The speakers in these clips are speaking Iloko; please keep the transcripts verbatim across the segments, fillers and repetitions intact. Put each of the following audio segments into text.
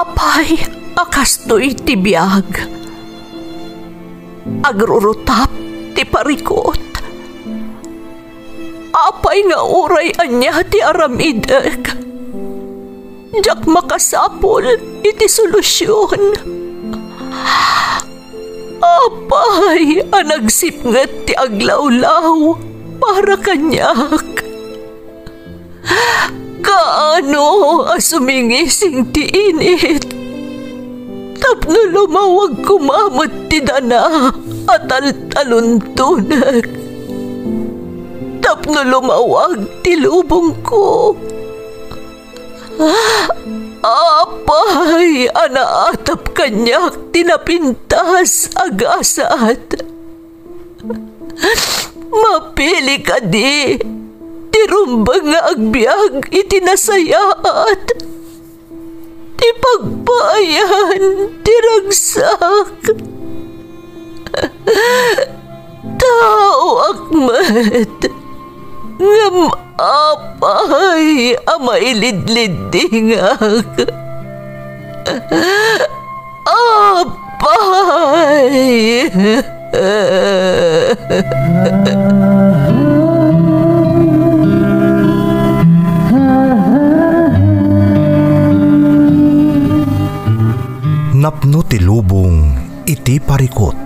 Apay a kastoy ti biag? Agrurutap ti parikut. Apay nga uray ania ti aramidek, diak makasapul iti solusion. Apay a nagsipnget ti aglawlaw para kaniak? Kaano a sumingising ti init tapno lumawag koma met ti dana a taltaluntonek, tapno lumawag ti lubongko? Apay a naatap kaniak ti napintas a gasat? Mapili kadi ti rumbeng nga agbiag iti nasayaat, ti pagpaayan ti ragsak? Taoak met, ngem apay a mailidliddingak? Apay! Napno ti lubong iti parikut.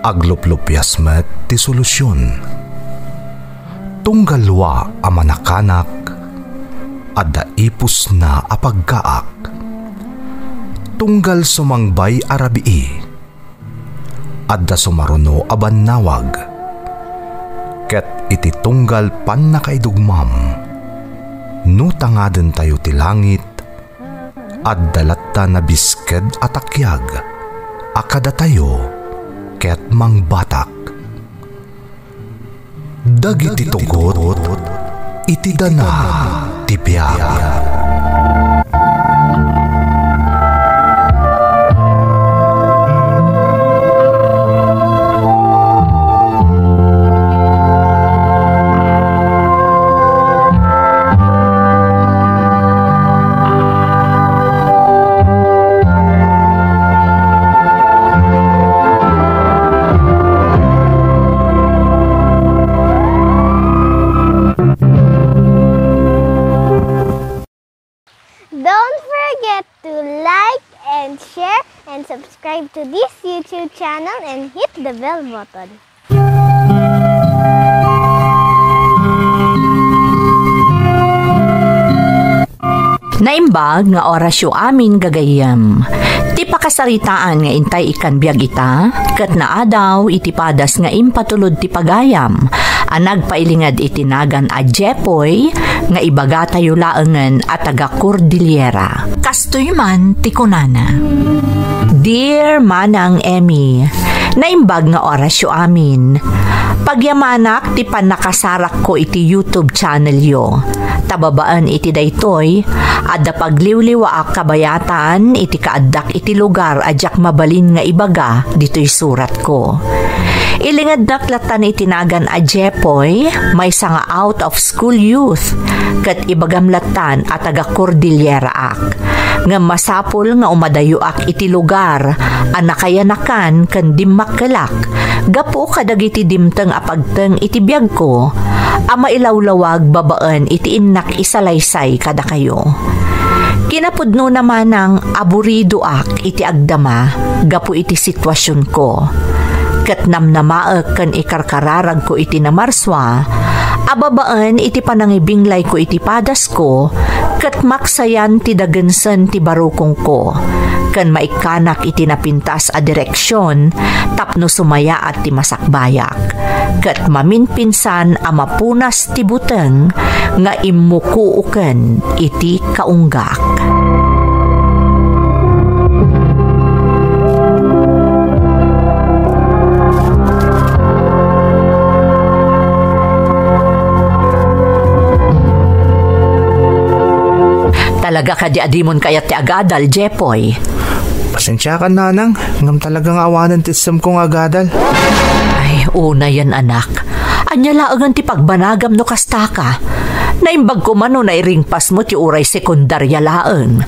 Agluplupias met ti solusion. Tunggal wa a manakanak, adda ipusna a paggaak. Tunggal sumangbay a rabii, adda sumaruno a bannawag. Ket iti tunggal pannakaidugmam, no tangadentayo ti langit, adda latta nabisked a takiag a kadatayo ket mangbatak. Dagiti tugot iti dana ti biag. Don't forget to like and share and subscribe to this YouTube channel and hit the bell button. Naimbag nga orasyo amin gagayyem. Ti pakasaritaan nga intay ikkan biag ita, ket naadaw iti padas nga impatulod ti pagayam a nagpailinged iti nagan a Jepoy nga ibagatayo laengen a taga Cordillera. Kastoy man ti kunana. Dear Manang Emmy, naimbag nga orasyo amin. Pagyamanak ti pannakasarakko iti YouTube channelyo. Ta babaen iti daytoy, adda pagliwliwaak kabayatan iti kaaddak iti lugar a diak mabalin nga ibaga ditoy suratko. Ilingednak lattan iti nagan a Jepoy, maysa nga out of school youth, ket ibagam lattan a taga Cordilleraak. Ngem masapul nga umadayoak iti lugar a nakayanakan ken dimmakkelak gapu kadagiti dimteng a pagteng iti biagko a mailawlawag babaen iti innak isalaysay kadakayo. Kinapudnona manang aburidoak iti agdama gapu iti situasionko. Ket namnamaek ken ikarkararagko iti namarsua a babaen iti panangibinglayko iti padasko, ket maksayan ti dagensen ti barukongko, ken maikkanak iti napintas a direksion tapno sumayaat ti masakbayak, ket maminpinsan a mapunas ti buteng nga immukuoken iti kaunggak. Talaga kadi a dimon kayat ti agadal, Jepoy? Pasensiakan, nanang, ngem talaga nga awanen ti essem ko nga agadal. Ay, unayen, anak. Ania laengen ti pagbanagam no kastaka? Naimbag koma no nairingpasmo ti uray sekundaria laeng.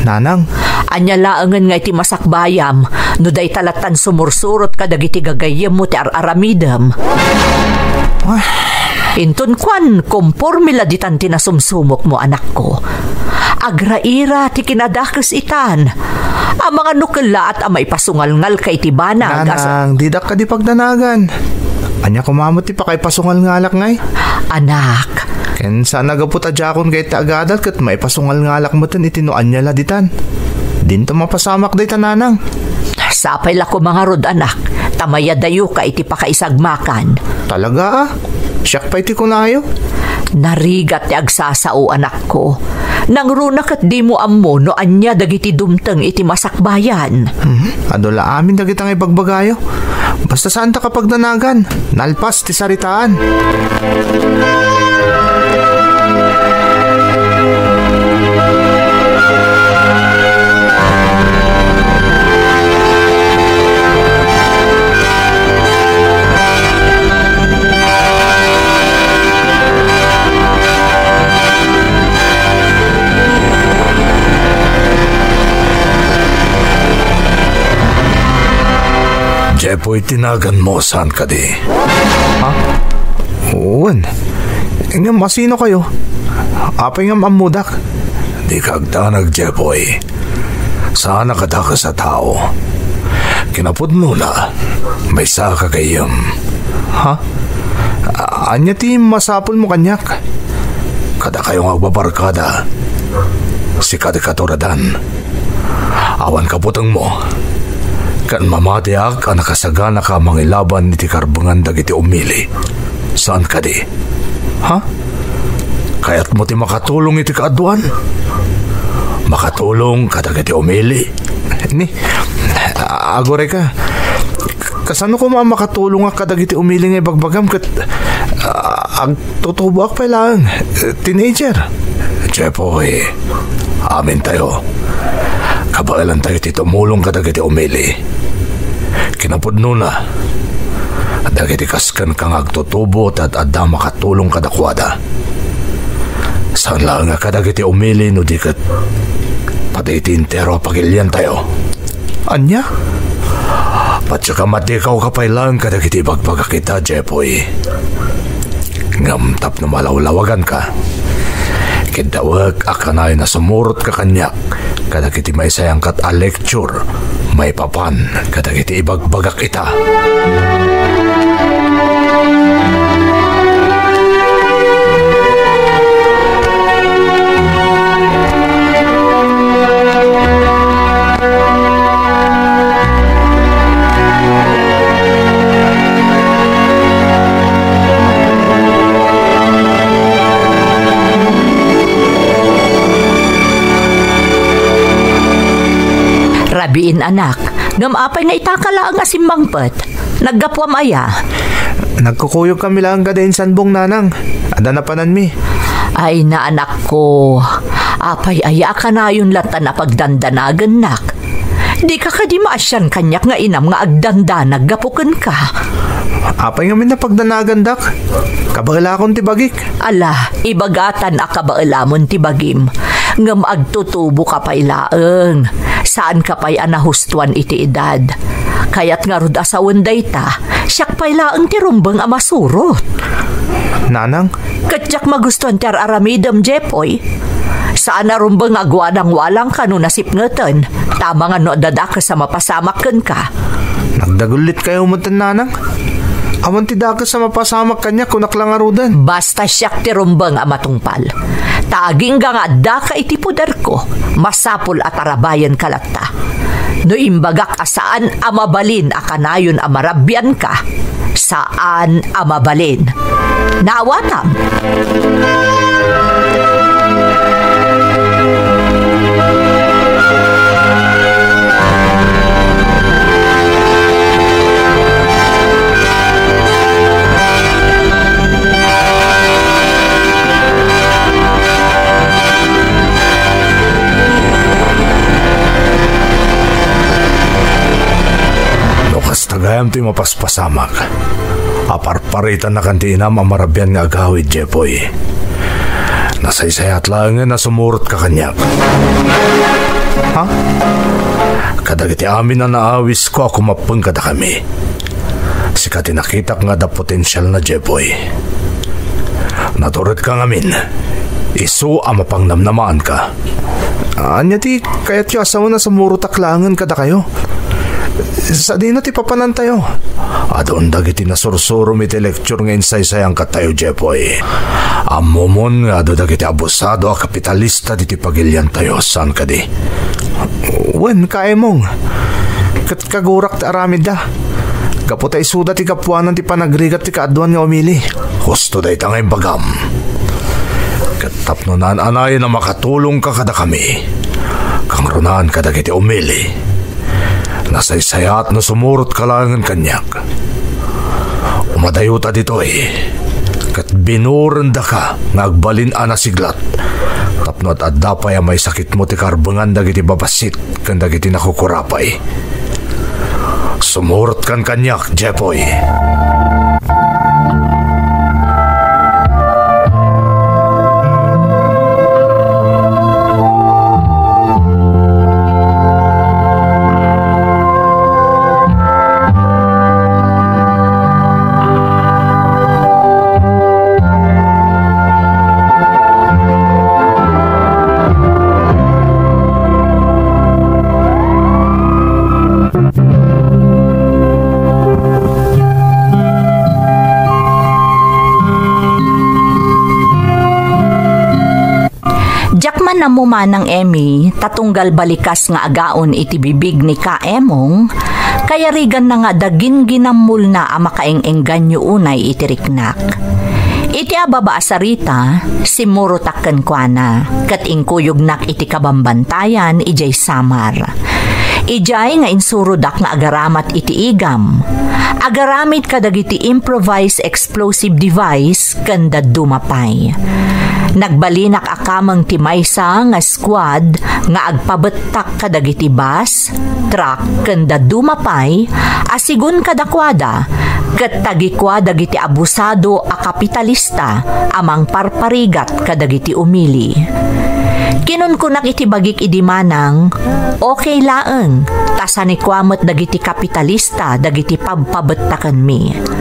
Nanang. Ania laengen nga iti masakbayam no dayta lattan sumursurot kadagiti gagayyemmo ti ar-aramidem? Ah. Inton kuan, komporme la ditan ti nasumsumokmo, anakko. Agraira ti kinadakes itan. Amangan no kellaat a maipasungalngalka iti banag a sa- Nanang, didak kadi pagdanagan. Ania koma met ti pakaipasungalngalak ngay? Anak. Ken saan a gapu ta diakon ket ti agadat ket maipasungalngalak meten iti no ania la ditan. Dinto mapasamak dayta, nanang. Sapay la koma ngarud, anak, ta mayadayoka iti pakaisagmakan. Talaga, a? Siak pay ti kunayo? Narigat ti agsasao, anakko. Nangruna ket dimo ammo no ania dagiti dumteng iti masakbayan. Mhm. Adu la amin dagita nga ibagbagayo. Basta saanta ka pagdanagan. Nalpas ti saritaan. Jepoy ti naganmo, saan kadi? Ha? Wen. Ngem asino kayo? Apay ngem ammodak? Dika agdanag, Jepoy. Saan a kadakes a tao. Kinapudnona, maysa ka gayyem. Ha? A-, ania ti masapulmo kaniak? Kadakayo nga agbabarkada, sika ti katuradan. Awan kabutengmo, ken mamatiak a nakasaganaka a mangilaban iti karbengan dagiti umili. Saan kadi? Ha? Kayatmo ti makatulong iti kaaduan? Makatulong kadagiti umili? Ni, a-, agurayka. Kasano koma a makatulongak kadagiti umili nga ibagbagam ket, a, agtutuboak pay laeng? Teenager. Jepoy, amintayo. Kabaelantayo ti tumulong kadagiti umili. Kinapudnona, dagiti kas kenka nga agtutubo ti ad-adda makatulong kadakuada. Saan laeng a kadagiti umili no di ket pati iti entero a pagiliantayo. Ania? Patio ka matikaw ka pay laeng kadagiti ibagbagak ita, Jepoy. Ngem tapno malawlawaganka, kiddawek a kanayon a sumurotka kaniak kadagiti maisayangkat a lecture maipapan kadagiti ibagbagak ita. Rabiin, anak, ngem apay nga itaka laeng a simmangpet? Naggapuam aya? Nagkukuyogkami laeng kada insanbong, nanang. Adda napananmi. Ay, naanakko, apay aya a kanayon lattan a pagdandanagennak? Dika kadi maasian kaniak nga inam nga agdandanag gapu kenka? Apay ngamin a pagdanagandak? Kabaelakon ti bagik. Ala, ibagatan a kabaelamon ti bagim, ngem agtutuboka pay laeng. Saanka pay a nahustoan iti edad. Kayat ngarud a sawen dayta, siak pay laeng ti rumbeng a masurot. Nanang? Ket diak magustoan ti ar-aramidem, Jepoy. Saan a rumbeng a guadangwalang kano nasipngeten, ta amangan no adda dakes a mapasamak kenka. Nagdagullit kayo metten, nanang? Awan ti dakes a mapasamak kaniak, kunak la ngaruden. Basta siak ti rumbeng a matungpal. Ta agingga nga addaka iti poderko, masapul a tarabayenka latta. No imbagak a saan a mabalin a kanayon a marabianka, saan a mabalin. Naawatam. No kasta gayam ti mapaspasamak, aparparitanakan ti inam a marabian nga agawid, Jepoy. Nasaysayat laengen a sumurotka kaniak. Ha? Kadagiti amin a naawisko a kumappeng kadakami, sika ti nakitak nga adda potensial na, Jeboy. Naturedka ngamin. Isu a mapangnamnamaanka. Ania ti kayatyo a sawen a sumurotak laengen kadakayo? Sadino ti papanantayo? Adun dagiti nasursurom iti lecture nga insaysayankattayo, Jeboy. Ammomon nga adu dagiti abusado a kapitalista ditoy pagiliantayo, saan kadi? Wen, Ka Emong. Ket kagurak ti aramidda. Gapu ta isuda ti gapuanan ti panagrigat ti kaaduan nga umili. Husto dayta nga imbagam. Ket tapno naan-anayen a makatulongka kadakami, kangrunaan kadagiti umili. Nasaysayaat no sumurotka laengen kaniak. Umadayota ditoy, ket binurendaka nga agbalin a nasiglat tapno ad-adda pay a maisakitmo ti karbengan dagiti babassit ken dagiti nakukurapay. Sumurotkan kaniak, Jeboy. Diak man ammo manang, Emmy, ta tunggal balikas nga agaon iti bibig ni Ka Emong, kayariganna nga adda ginginammolna a makaeng-engganyo unay iti riknak. Iti ababa a sarita, simmurotak kenkuana, ket inkuyognak iti kabambantayan idiay Samar. Idiay nga insurodak nga agaramat iti igam, agaramid kadagiti improvised explosive device ken dadduma pay. Nagbalinak a kameng ti maysa nga squad nga agpabettak kadagiti bus, truck, ken dadduma pay a sigun kadakuada, ket tagikua dagiti abusado a kapitalista a mangparparigat kadagiti umili. Kinunkunak iti bagik idi manang, "Okay laeng, ta sanikua met dagiti kapitalista dagiti pabpabettakenmi."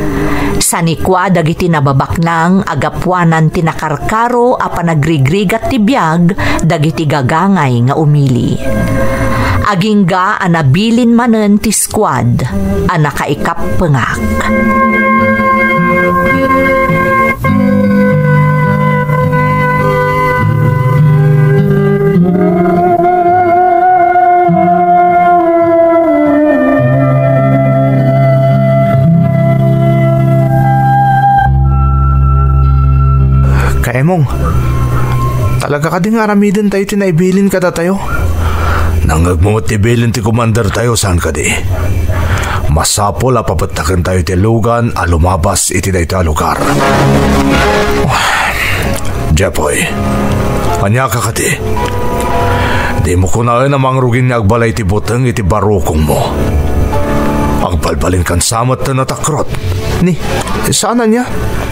Sanikua dagiti nababaknang a gapuanan ti nakarkaro a panagrigrigat ti biag dagiti gagangay nga umili. Agingga a nabilin manen ti squad a nakaikappengak. Ka Emong, talaga kadi nga aramiden tayo ti naibilin kadatayo? Nangngegmo met ti bilin ti commander tayo, saan kadi? Masapul a pabettaken tayo ti lugan a lumabas iti daytoy a lugar. Jepoy, ania ka kadi? Dimo kunaen a mangrugin nga agbalay ti buteng iti barukongmo. Agbalbalinkan sa met ta natakrot. Ni, saan ania?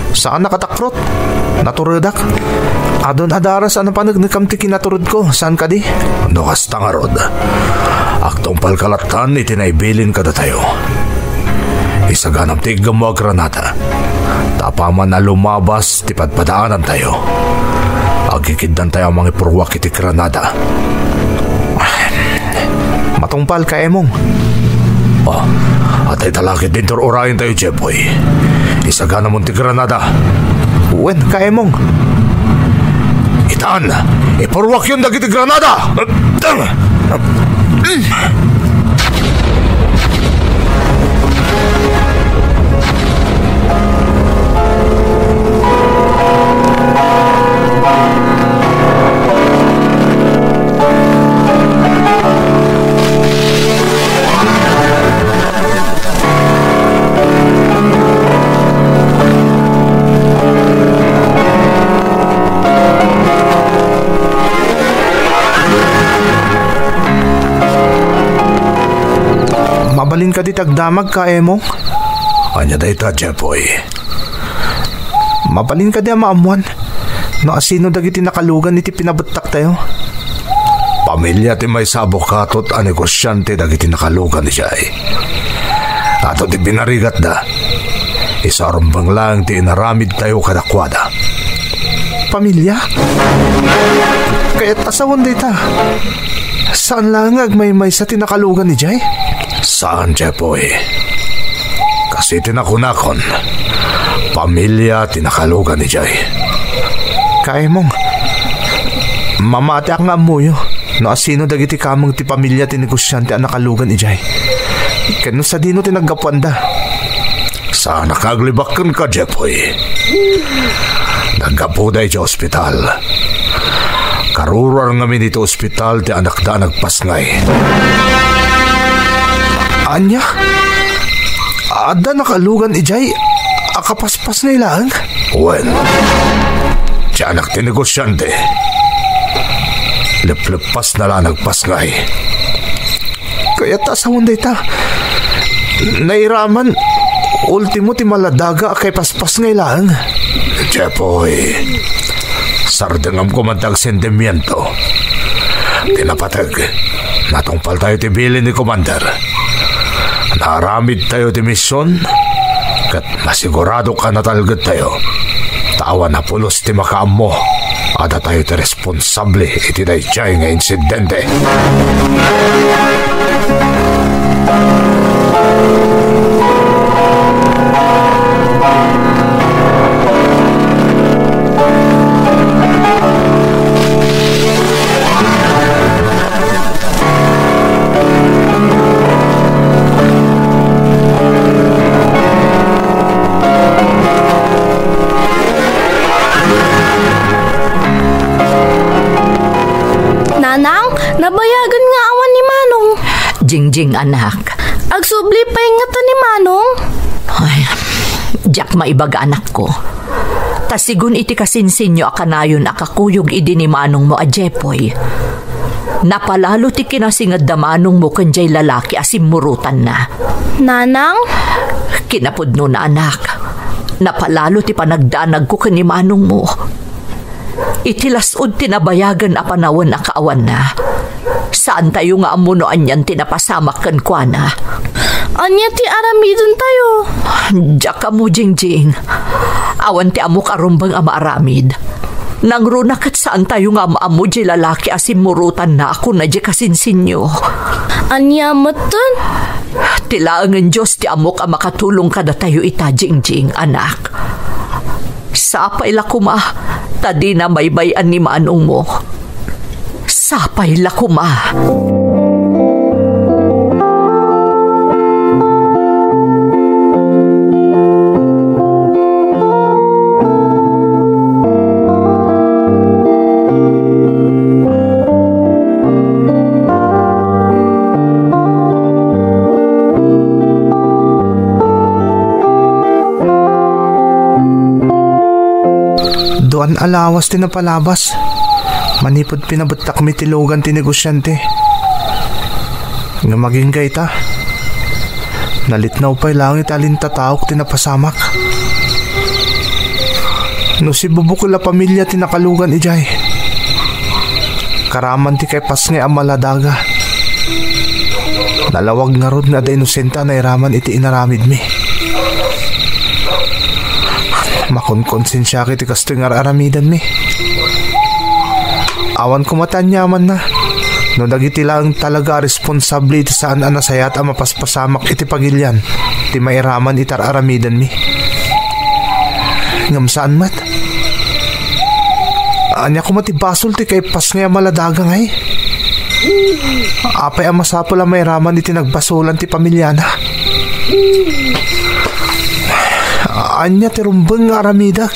Saan nakatakrot? Naturedak. Adun a daras a napanegnekam ti kinaturedko, saan kadi? No kasta ngarud, agtungpalka lattan iti naibilin kadatayo. Isaganam ti iggammo a granada. Ta apaman a lumabas ti padpadaanantayo, agikiddantayo a mangipurruak iti granada. Matungpal, Ka Emong. Oh, adda ita lakit dintor urayentayo, Jepoy. Isaganamon ti granada. Wen, Ka Emong. Itan, ipurruakyon dagiti granada! Mabalin kadi ti agdamag, Ka Emong? Ania dayta, Jepoy? Mabalin kadi a maammuan no asino dagiti nakalugan iti pinabettaktayo? Pamilia ti maysa a abokato a negosiante dagiti nakalugan idiay. Adu ti pinarigatda. Isu a rumbeng laeng ti inaramidtayo kadakuada. Pamilia? Kayat a sawen dayta. Saan laeng nga agmaymaysa ti nakalugan idiay? Saan, Jeffoy. Kas iti nakunakon, pamilia ti nakalugan idiay. Kaimong, mamatiak nga ammoyo no asino dagiti kameng ti pamilia ti negosiante a nakalugan idiay. Ken no sadino ti naggapuanda. Saanak nga aglibak kenka, Jeffoy. Naggapuda idiay ospital. Karuruar ngamin iti ospital ti anakda a nagpasngay. Ania? Adda nakalugan idiay a kapaspasngay laeng? Wen, ti anak ti negosiante. Lepleppasna la a nagpasngay. Kayat a sawen dayta. Nairaman, ultimo ti maladaga a kaipaspasngay laeng. Jeffoy, sardengam koma ti agsentimiento. Ti napateg, natungpaltayo ti bilin ni Commander. Naaramidtayo ti mision, ket masiguradok a natalgedtayo. Ta awan a pulos ti makaammo a datayo ti responsable iti daydiay nga insidente. Nanang, nabayagen nga awan ni Manong. Jingjing, anak. Agsubli pay ngata ni Manong? Ay, diak maibaga, anakko. Ta sigun iti kasinsinyo a kanayon a kakuyog idi ni manongmo a Jepoy, napalalo ti kinasingadda manongmo ken jay lalaki a simmurotanna. Nanang? Kinapudnona, anak, napalalo ti panagdanagko ken ni manongmo. Iti las-ud ti nabayagen a panawen a kaawanna, saantayo nga ammo no anian ti napasamak kenkuana. Ania ti aramidentayo? Diak ammo, Jingjing. Awan ti ammok a rumbeng a maaramid. Nangruna ket saantayo nga am-ammo diay lalaki a simmurotanna a kuna diay kasinsinyo. Ania metten? Ti laengen Dios ti ammok a makatulong kadatayo ita, Jingjing, anak. Sapay la koma, ta dina baybay-an ni manongmo. Sapay la koma. Duan a lawas ti napalabas manipud pinabettakmi ti lugan ti negosiante. Ngem agingga ita, nalitnaw pay laeng iti alintataok ti napasamak. No sibubukel a pamilia ti nakalugan idiay, karaman ti kaipasngay a maladaga. Nalawag ngarud nga adda inosente a nairaman iti inaramidmi. Makonkonsensiak iti kastoy nga ar-aramidanmi. Awan koma ti aniamanna no dagiti laeng talaga a responsable iti saan a nasayaat a mapaspasamak iti pagilian ti mairaman iti ar-aramidanmi. Ngem saan met. Ania koma ti basol ti kaipasngay a maladaga ngay? Apay a masapul a mairaman iti nagbasolan ti pamiliana? Ania ti rumbeng nga aramidek?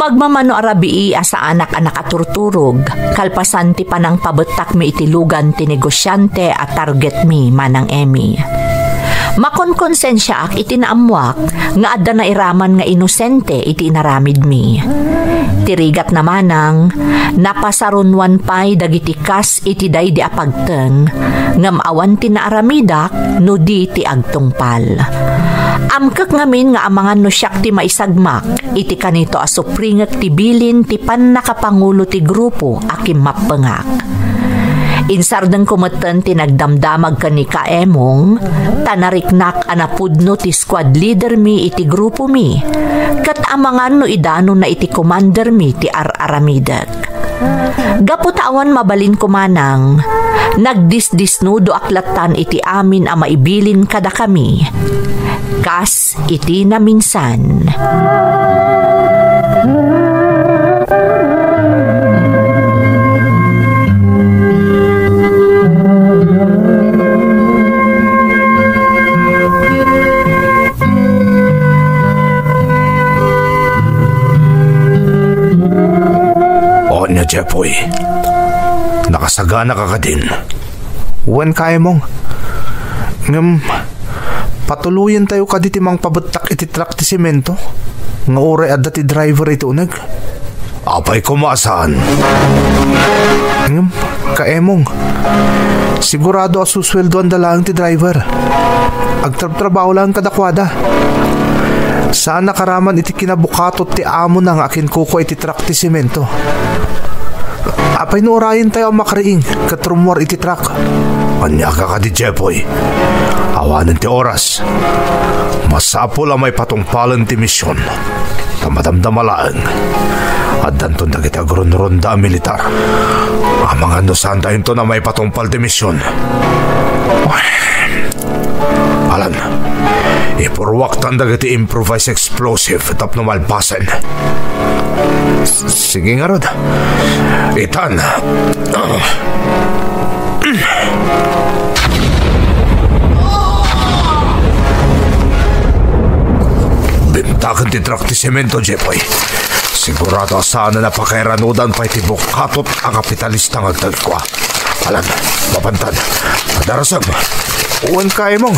Magmamano a rabii a saanak a nakaturturog, kalpasan ti panangpabettakmi iti lugan ti negosiante a targetmi, Manang Emmy. Makonkonsensiaak iti naammoak nga adda nairaman nga inosente iti inaramidmi. Ti rigat na manang, napasarunoan pay dagiti kas iti daydi a pagteng, ngem awan ti naaramidak no di ti agtungpal. Amkek ngamin nga amangan no siak ti maisagmak iti kanito a supringek ti bilin ti pannakapangulo ti grupo a kimmappengak. Insardengko metten ti nagdamdamag ken ni Kaemong, ta nariknak a napudno ti squad leadermi iti grupomi, ket amangan no idanonna iti commandermi ti ar-aramidek. Gapu ta awan mabalinko manang, nagdisdisnudoak lattan iti amin a maibilin kadakami, kas iti naminsan. O ania, Jepoy? Nakasagana ka kadin? Wen, Kaemong. Ngem, patuloyentayo kadi ti mangpabettak iti truck ti semento nga uray adda ti driver iti uneg? Apay koma a saan? Ngem, Kaemong, sigurado a susueldoanda laeng ti driver. Agtrabtrabaho laeng kadakuada. Saan a karaman iti kinabukatot ti amona nga akinkukua iti truck ti semento. Apay no urayentayo a makriing ket rummuar iti truck? Ania ka kadi, Jepoy? Awanen ti oras. Masapul a maipatungpalen ti mision. Ta madamdama laeng, addanton dagiti agrunronda a militar. Amangan no saantayonton a maipatungpal ti mision. Alan, ipurruaktan dagiti improvised explosive tapno malpasen. S-, sige ngarud. Itan. Bentaken ti truck ti semento, Jepoy. Sigurado a saan a napakairanudan pay ti bukatot a kapitalista nga agtalkua. Alan, mapantad. Darasem. Wen, Kaemong.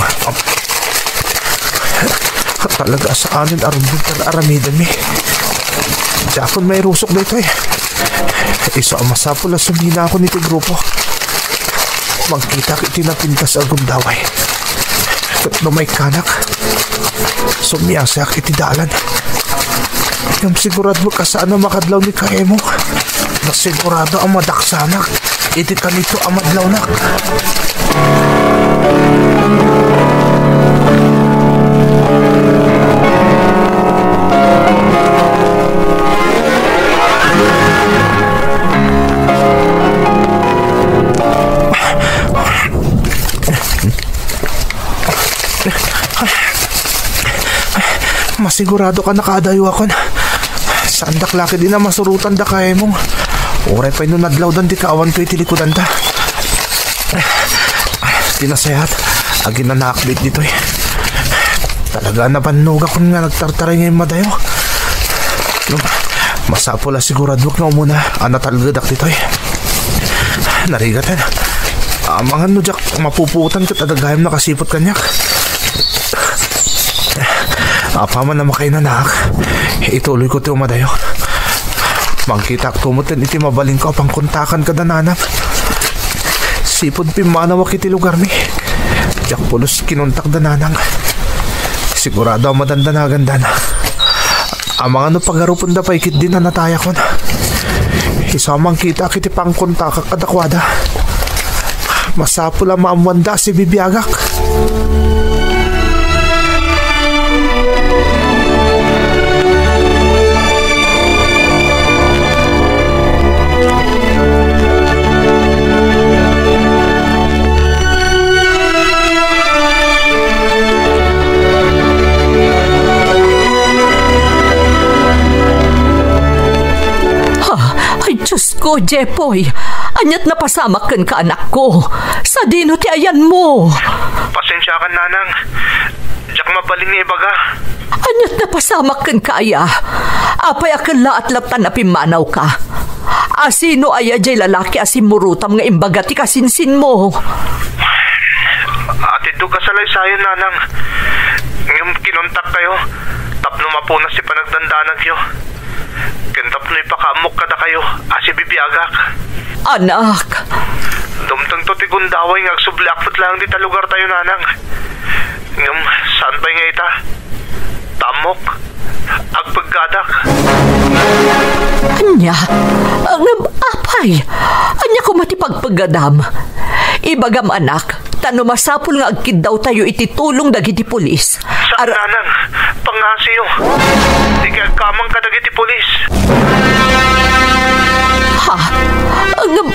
Talaga a saanen a rumbeng ti ar-aramidenmi. Diakon mairusok daytoy. Isu a masapul a suminakon iti grupo. Mangkitak iti napintas a gundaway. Ket no maikkanak, sumiasiak iti dalan. Ngem siguradoek a saan a makadlaw ni Kaemong. Nasigurado a madaksanak iti kanito a madlawnak. Masigurado ka nakaadayo akon. Saandak la ketdi a masurotan da Kaemong. Uray pay no nadlawdan ti kaawanto iti likudanda. Ti nasayaat, aginanaak ditoy. Talaga a nabannogakon nga nagtartaray nga immadayo. Masapul a siguradoek nga umuna a natalgedak ditoy. Narigaten. Amangan no diak mapupuotan ket adda gayam nakasiput kaniak. Apaman a makainanaak, ituloyko ti umadayo. Mangkitaakto metten iti mabalinko a pangkontakan kada nanang. Sipud pimmanawak iti lugarmi, diak pulos kinontak da nanang. Sigurado a madandanagandana. Amangan no pagarupenda pay ketdi a natayakon. Isu a mangkitaak iti pangkontakak kadakuada. Masapul a maammoanda a sibibiagak. Ha, ay, Diyos ko, Jepoy! Ania't napasamak kenka, anakko? Sadino ti ayanmo? Pasensiakan, nanang. Diak mabalin nga ibaga. Ania't napasamak kenka, aya? Apay a kellaat latta a pimmanawka? Asino aya diay lalaki a simmurutam nga imbaga ti kasinsinmo? Atiddog a salaysayan, nanang. Ngem kinontakkayo tapno mapunas ti panagdandanagyo. Ken tapno ipakaammok kadakayo a sibibiagak. Anak. Dumtengto ti gundaway nga agsubliak met laeng dita lugartayo, nanang. Ngem saan pay nga ita? Ta ammok, agpeggadak. Ania? Ngem apay? Ania koma ti pagpeggadam? Ibagam, anak, ta no masapul nga agkiddawtayo iti tulong dagiti pulis. Saan, ar- nanang, pangngasiyo. Dika agkamang kadagiti pulis. Ha? Ngem,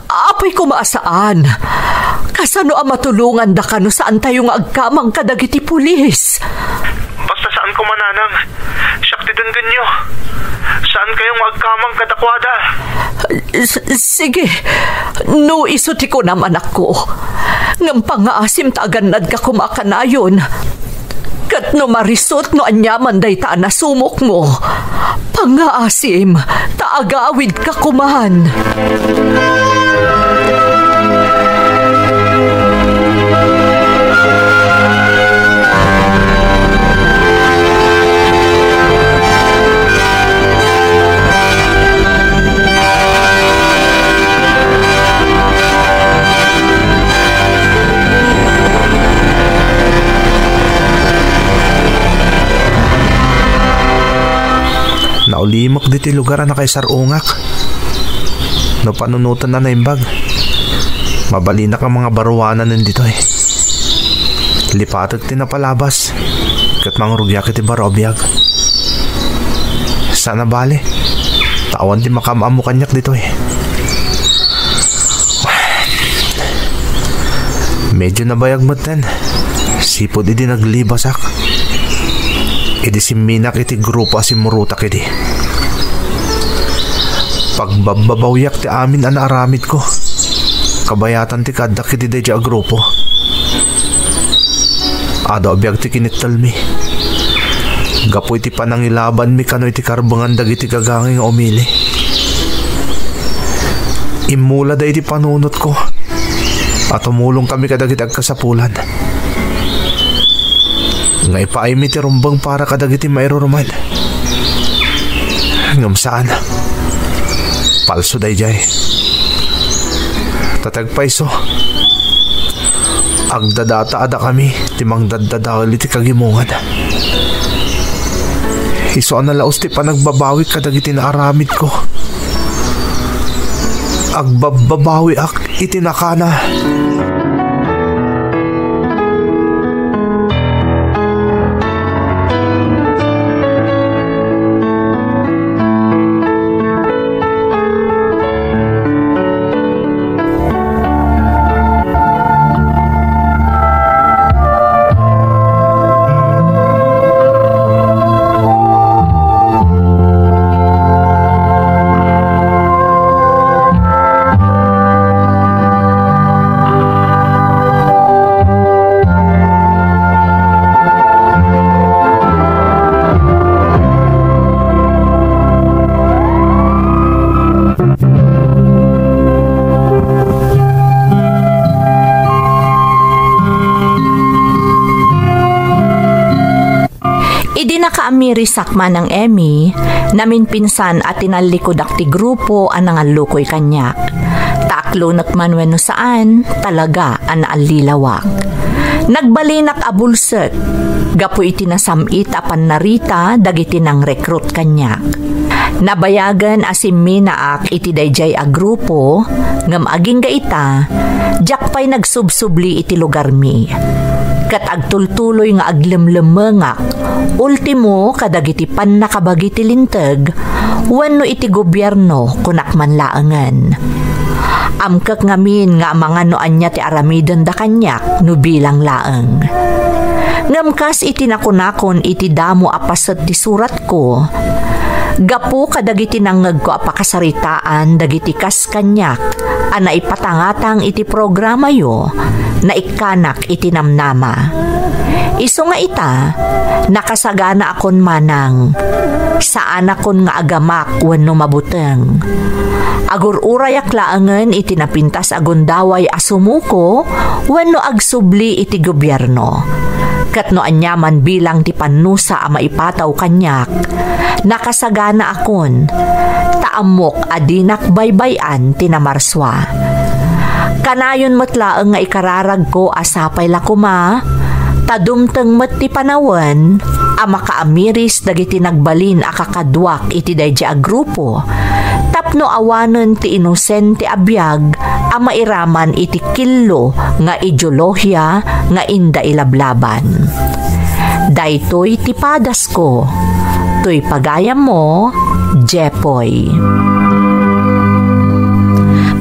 apay koma a saan? Kasano a matulongandaka no saantayo nga agkamang kadagiti pulis? Basta saan koma, nanang. Siak ti denggenyo. Saankayo nga agkamang kadakuada. S-, sige. No isu ti kunam, anakko. Ngem pangngaasim ta agannadka koma a kanayon. Ket no marisut no aniaman dayta a nasumokmo, pangngaasim ta agawidka koman. Naulimek ditoy lugar a nakaisar-ungak. No panunoten a naimbag, mabalinak a mangabaruananen ditoy. Lipatek ti napalabas, ket mangrugiak iti baro a biag. Saan a bale, ta awan ti makaam-ammo kaniak ditoy. Medyo nabayag metten, sipud idi naglibasak, idi simminak iti grupo a simmurotak idi. Pagbabbabawiak ti amin a naaramidko, kabayatan ti kaaddak iti daydiay a grupo. Adu a biag ti kinittelmi. Gapu iti panangilabanmi kano iti karbengan dagiti gagangay nga umili. Immulada iti panunotko a tumulongkami kadagiti agkasapulan. Nga ipaaymi ti rumbeng para kadagiti mairuruman. Ngem saan. Palso daydiay. Ta ti agpayso, agdadata a dakami ti mangdaddadael iti kagimongan. Isu a nalaus ti panagbabawik kadagiti naaramidko. Agbabbabawiak iti nakana. Idi nakaamirisak manang Emmy, naminpinsan a tinallikudak ti grupo a nangallukoy kaniak. Ta aklonek man wenno saan, talaga a naallilawak. Nagbalinak a bulsek gapu iti nasam-it a pannarita dagiti nangrekrut kaniak. Nabayagen a simminaak iti daydiay a grupo, ngem agingga ita, diak pay nagsubsubli iti lugarmi. Ket agtultuloy nga aglemlemmengak, ultimo kadagiti pannakabagi ti linteg wenno iti gobierno, kunak man laengen. Amkek ngamin nga amangan no ania ti aramidenda kaniak no bilang laeng. Ngem kas iti nakunakon iti damo a paset ti suratko, Gapu kadagiti nangngegko a pakasaritaan dagiti kas kaniak a naipatangatang iti programayo, naikkanak iti namnama. Isu nga ita, nakasaganaakon manang, saanakon nga agamak wenno mabuteng. Agur-urayak laengen iti napintas a gundaway a sumuko wenno agsubli iti gobierno. Ket no aniaman bilang ti pannusa a maipataw kaniak, nakasaganaakon, ta ammok a dinak baybay-an ti namarsua. Kanayon met laeng nga ikararagko a sapay la koma, ta dumteng met ti panawen a makaamiris dagiti nagbalin a kakaduak iti daydi a grupo, tapno awanen ti inosente a biag a mairaman iti killo nga ideolohia nga inda ilablaban. Daytoy ti padasko. Toy pagayammo, Jepoy.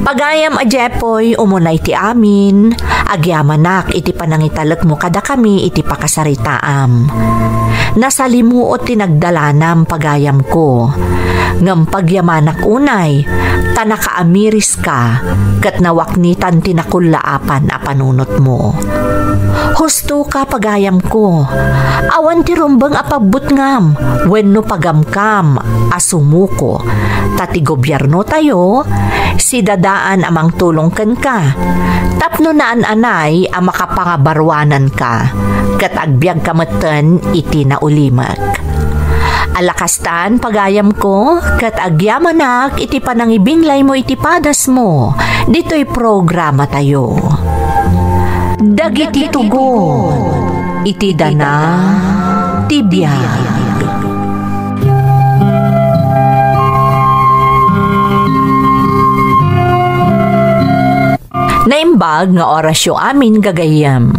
Pagayam a Jepoy, umunay ti amin, agyamanak iti panangitalekmo kadakami iti pakasaritaam. Nasalimuot ti nagdalanam, pagayamko. Ngem pagyamanak unay, ta nakaamiriska, ket nawaknitan ti nakullaapan a panunotmo. Hustoka, pagayamko. Awan ti rumbeng a pabbutngam wenno pagamkam a sumuko, ta ti gobiernotayo, sidadaan a mangtulong kenka, tapno naan-anay a makapangabaruananka, ket agbiagka metten iti naulimek. Ala kastan, pagayamko, ket agyamanak iti panangibinglaymo iti padasmo, ditoy programatayo. Dagiti tugon iti dana ti biag. Naimbag nga orasyo amin, gagayyem.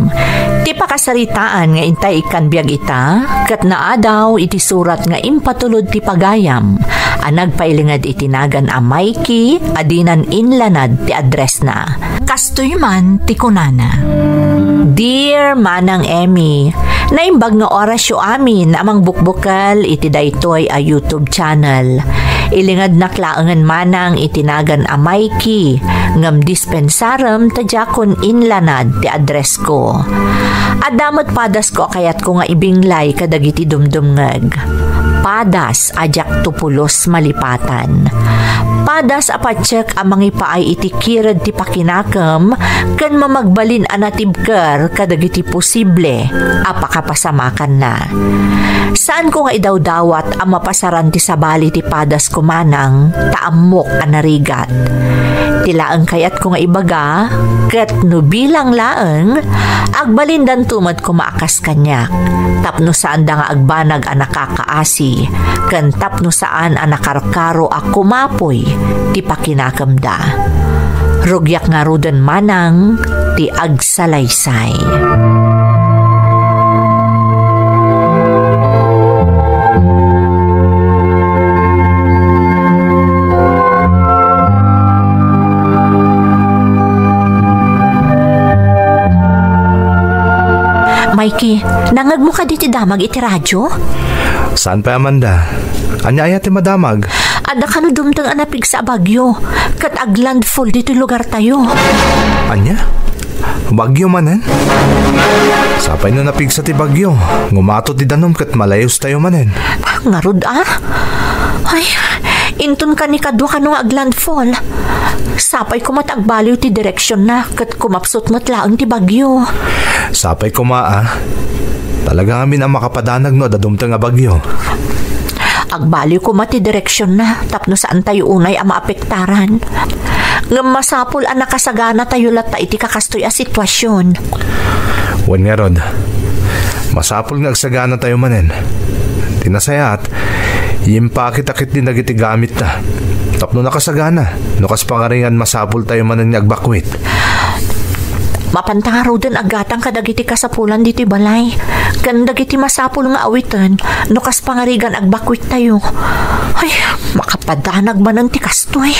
Ti pakasaritaan nga intay ikkan biag ita, ket naadaw iti surat nga impatulod ti pagayam a nagpailinged iti nagan a Mikey a dinan inlanad ti addressna. Kastoy man ti kunana, Dear Manang Emmy, naimbag nga orasyo amin a mangbukbukel iti daytoy a YouTube channel. Ilingednak laengen manang iti nagan a Mikey, ngem dispensarem ta diakon inlanad ti addressko. Adda met padasko a kayatko nga ibinglay kadagiti dumdumngeg. Padas a diakto pulos malipatan. Padas a patiek a mangipaay iti kired ti pakinakem ken mamagbalin a natibker kadagiti posible a pakapasamakanna. Saanko nga idawdawat a mapasaran ti sabali ti padasko manang ta ammok a narigat. Ti laeng kayatko nga ibaga, ket no bilang laeng, agbalindanto met koma a kas kaniak, tapno saanda nga agbanag a nakakaasi, ken tapno saan a nakarkaro a kumapoy ti pakinakemda. Rugiak ngaruden manang ti agsalaysay. Mikey, nangngegmo kadi ti damag iti radyo? Saan pay, Amanda? Ania aya ti madamag? Adda kano dumteng a napigsa a bagyo, ket aglandfall ditoy lugartayo. Ania? Bagyo manen? Sapay no napigsa ti bagyo, ngumato ti danum ket malayustayo manen. Ngarud a? Ay, inton kanikadua kano nga aglandfall. Sapay koma ta agbaliw ti direksionna ket kumapsut met laeng ti bagyo. Sapay koma a. Talaga ngamin a makapadanag no adda dumteng a bagyo. Agbaliw koma ti direksionna tapno saantayo unay a maapektaran. Ngem masapul a nakasaganatayo latta iti kakastoy a situasion. Wen ngarud, masapul nga agsaganatayo manen. Ti nasayaat, yimpakitak iti dagiti gamitta. Tapno nakasagana, no kas pangarigan masapultayo manen nga agbakwit. Mapanta ngaruden a gatang kadagiti kasapulan ditoy balay, ken dagiti masapul nga awiten no kas pangarigan agbakwittayo. Ay, makapadanag manen ti kastoy.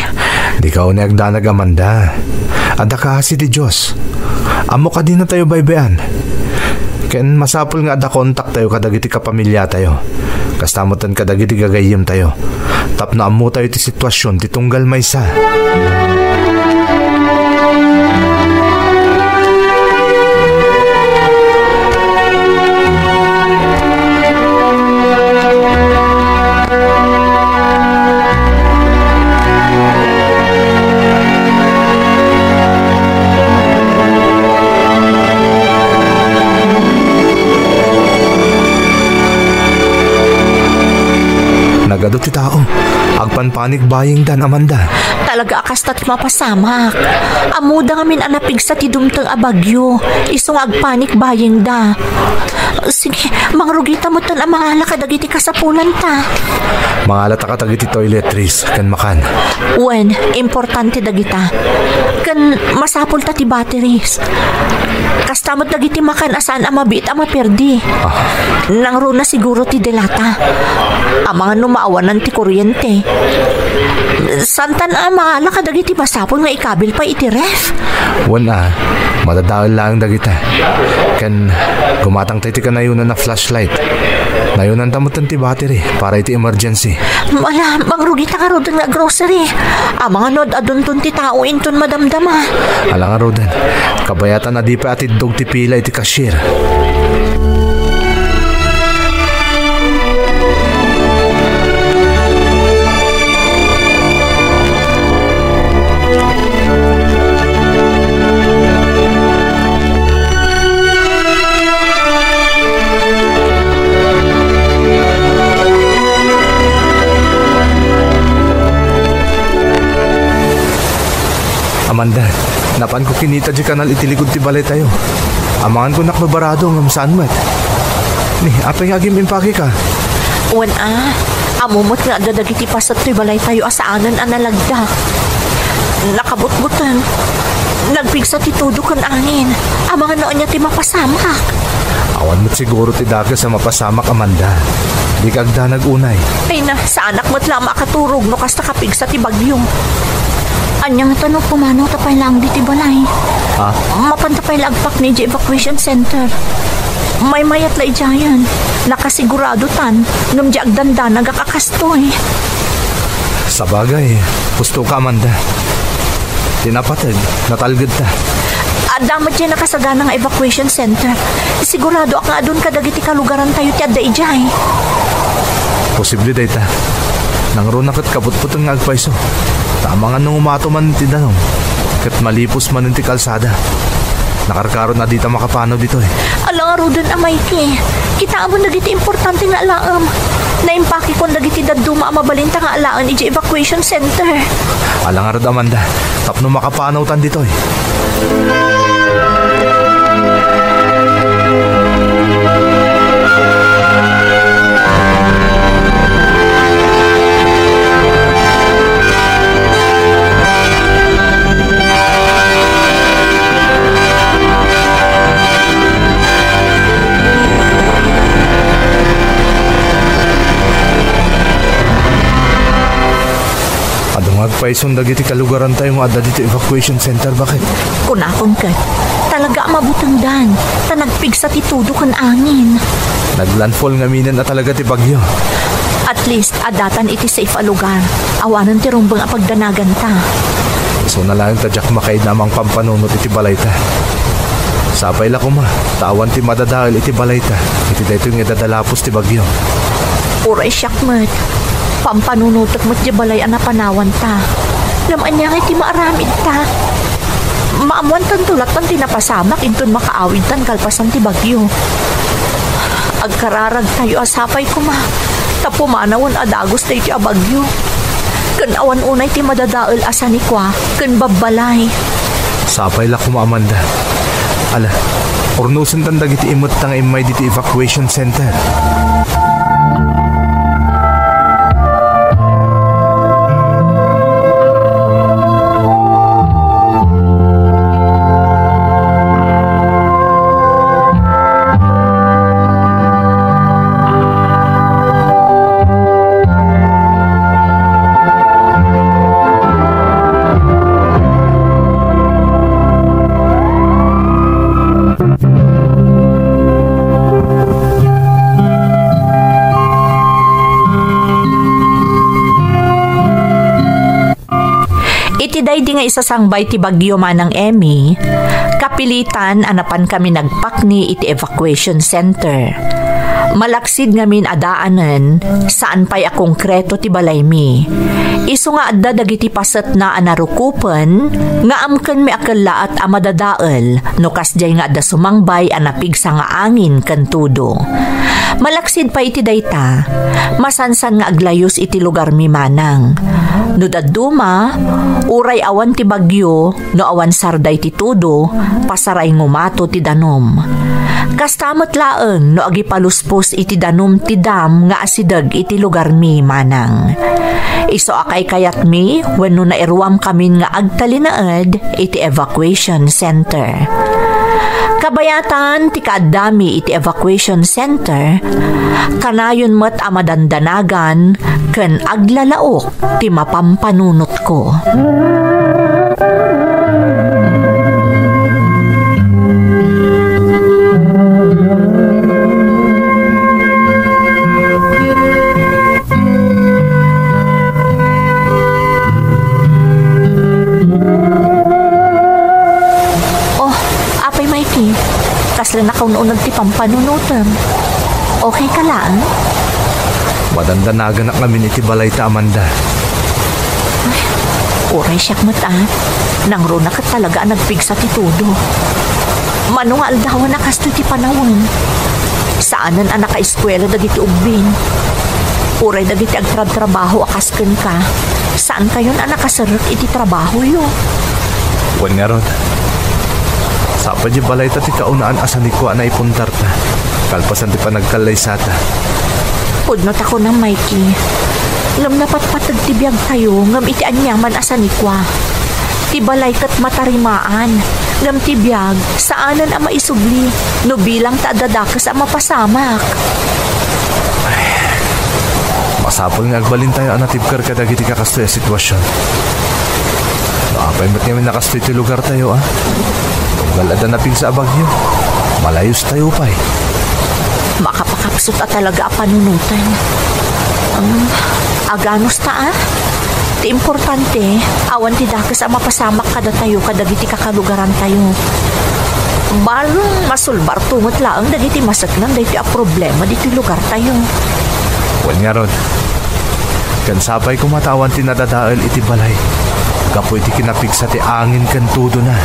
Dika unay agdanag, Amanda. Adda kaasi ti Dios. Ammok a dinatayo baybay-an. Ken masapul nga adda kontaktayo kadagiti kapamiliatayo. Kasta metten kadagiti gagayyemtayo. Tapno ammotayo ti situasion ti tunggal maysa. Nagadu ti tao. Agpanpanik buying dan, Amanda. Talaga a kasta ti mapasamak. Ammoda ngamin a napigsa ti dumteng a bagyo. Isu nga agpanik buying da. Sige, mangrugita metten a mangala kadagiti kasapulanta. Mangalata kadagiti toiletries ken makan. Wen, importante dagita. Ken masapulta ti batteries. Kasta met dagiti makan a saan a mabiit a maperdi. Ah. Nangruna siguro ti delata. Amangan no maawanan ti kuryente. Saantan a mangala kadagiti masapul nga ikabil pay iti ref. Wen a, madadael laeng dagita. Ken gumatangta iti kanayonan a flashlight. Nayonanta metten ti battery para iti emergency. Ala, mangrugita ngaruden nga grocery. Amangan no ad-adunton ti tao inton madamdama. Ala ngaruden, kabayatan a di pay atiddog ti pila iti cashier. Amanda, napanko kinita diay kanal iti likod ti balaytayo. Amangan ko nakbabarado ngem saan met. Ni, apay nga agim-impakeka? Wen a, ammo met nga adda dagiti paset toy balaytayo a saanen a nalagda. Nakabutbuteng. Nagpigsa ti tudo ken angin. Amangan no ania ti mapasamak. Awan met siguro ti dakes a mapasamak, Amanda. Dika agdanag unay. Ay na, saanak met la a makaturog no kasta kapigsa ti bagyo. Ania ngata no pumanawta pay laeng ditoy balay? Ha? Mapanta pay la agpakni idiay evacuation center. Maymayat la idiayen. Nakasiguradotan, ngem diay agdandanagak a kastoy. Sabagay, husto ka, Amanda. Ti napateg, natalgedta. Adda met diay nakasagana nga evacuation center. Siguradoak nga adun kadagiti kalugarantayo ti adda idiay. Posible dayta. Nangruna ket kabutbuteng nga agpayso. Ta amangan no umato manen ti danum, ket malipos manen ti kalsada. Nakarkaron a dita makapanaw ditoy. Ala ngaruden a Mikey, kitaem dagiti importante nga alaem. Naimpakekon dagiti dadduma a mabalinta nga alaen idiay evacuation center. Ala ngarud, Amanda, tapno makapanawtan ditoy. Adu nga agpayson dagiti kalugarantayo nga adda ditoy evacuation center, baket? Kunakon ket, talaga a mabutengdan, ta nagpigsa ti tudo ken angin. Naglandfall ngaminen a talaga ti bagyo. At least, addatan iti safe a lugar. Awanen ti rumbeng a pagdanaganta. Isuna laeng ta diak makaidna a mangpampanunot iti balayta. Sapay la koma, ta awan ti madadael iti balayta, iti daytoy nga idadalapos ti bagyo. Uray siak met, pampanunotek met diay balay a napanawanta. Ngem ania ngay ti maaramidta? Maammoantanto latta ti napasamak inton makaawidtan kalpasan ti bagyo. Agkararagtayo a sapay koma, ta pumanawen a dagus daytoy a bagyo. Ken awan unay ti madadael a sanikua ken babbalay. Sapay la koma, Amanda. Ala, urnosentan dagiti imetta nga immay ditoy evacuation center. Idi nga isasangbay ti bagyo, Manang Emmy, kapilitan a napan kami nagpakni iti evacuation center. Malaksid ngamin a daanen, saan pay a konkreto ti balaymi. Isu nga adda dagiti pasetna a narukopen, nga amkenmi a kellaat a madadael no kasdiay nga adda sumangbay a napigsa nga angin ken tudo. Malaksid pay iti dayta, masansan nga aglayus iti lugarmi manang. No dadduma, uray awan ti bagyo, no awan sarday ti tudo, pasaray ngumato ti danum. Kasta met laeng no agipaluspos iti danum ti dam nga asideg iti lugarmi manang. Isu a kaykayatmi wenno nairuamkamin nga agtalinaed iti evacuation center. Kabayatan ti kaaddami iti evacuation center, kanayon met a madandanagan ken aglalaok ti mapampanunotko. Oh, Apay Mikey, kasla nakaun-uneg ti pampanunotem. Okay ka laeng? Madandanaganak ngamin iti balay ta Amanda. Ay, uray siak met, a. Nangruna ket talaga a nagpigsa ti tudo. Mano nga aldawan a kastoy ti panawen. Saanen a nakaeskuela dagiti ubbing. Uray dagiti agtrabtrabaho a kas kenka, saankayon a nakaserrek iti trabahoyo. Wen ngarud, sa pay diay balayta ti kaunaan a sanikua a naipuntarta, kalpasan ti panagkallaysata. Pudno ta kunam, Mikey. Ngem napatpateg ti biagtayo ngem iti aniaman a sanikua. Ti balay ket matarimaan, ngem ti biag, saanen a maisubli no bilang ta adda dakes a mapasamak. Ay, masapul nga agbalintayo a natibker kadagiti kakastoy a sitwasion. No apay met ngamin a kastoy ti lugartayo, a? Tunggal adda napigsa a bagyo, malayustayo pay. Makapakapsut a talaga a panunoten. Um, aganos ta, a? Ti importante, awan ti dakes a mapasamak kadatayo kadagiti kakalugarantayo. Bal, masulbarto met laeng dagiti maseknan daytoy a problema ditoy lugartayo. Wen ngarud, ken sapay koma ta awan ti nadadael iti balay gapu iti kinapigsa ti angin ken tudona.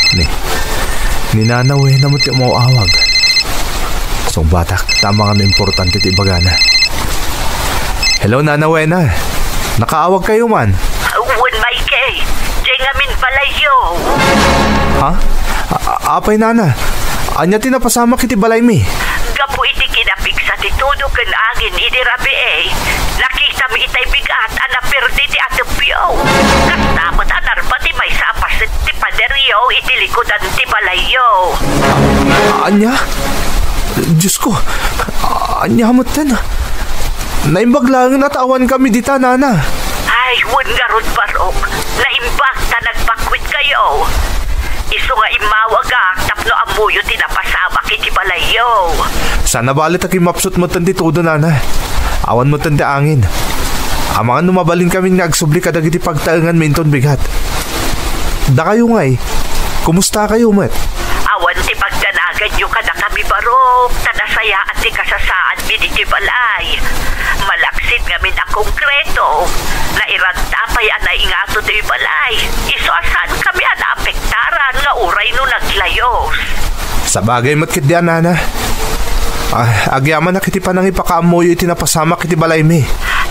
Ni, ni Nana Wena met ti umaw-awag. Sungbatak, ta amangan no importante ti ibagana. Hello, Nana Wena. Nakaawagkayo man? Wen, Mikey. Diay ngamin balayyo. Ha? A-, a-, apay, Nana? Ania ti napasamak iti balaymi? Gapu iti kinapigsa ti tudo ken angin idi rabii, nakitami itay bigat a naperdi ti atepyo. Kasta met a narba ti maysa a paset ti paderyo iti likudan ti balayyo. Ania? Diosko, ania metten? Naimbag laeng a ta awankami dita, Nana. Ay, wen ngarud, Barok. Naimbag ta nagpakwitkayo. Isu nga immawagak tapno ammoyo ti napasamak iti balayyo. Saan a bale ta kimmapsut metten ti tudo, Nana. Awan metten ti angin. Amangan no mabalinkamin nga agsubli kadagiti pagtaenganmi inton bigat. Dakayo ngay, kumustakayo met? Awan ti pagdanaganyo kadakami, Barok, ta nasayaan ti kasasaadmi ditoy balay. Malaksid ngamin a konkreto, nairanta pay a naingato toy balay. Isu a saankami a naapektaran nga uray no naglayos. Sabagay met ketdi a, Nana. Ah, agyamanak iti panangipakaammoyo iti napasamak iti balaymi.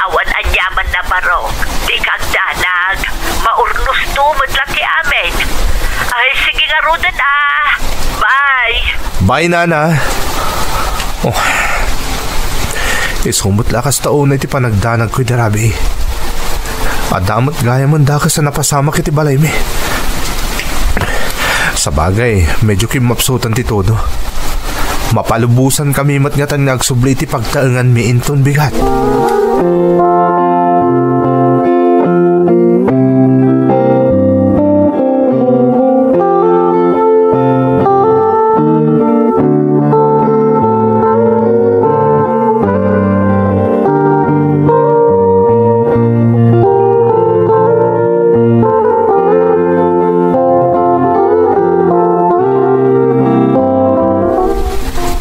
Awan aniamanna, Barok. Dika agdanag. Maurnosto met la ti amin. Ay, sige ngaruden, a. Bye. Bye, Nana. Oh. Isu met la kasta unay ti panagdanagko idi rabii. Adda met gayam dakes a napasamak iti balaymi. Sabagay, medyo kimmapsutan ti tudo. Mapalubosankami met ngatan nga agsubli iti pagtaenganmi inton bigat.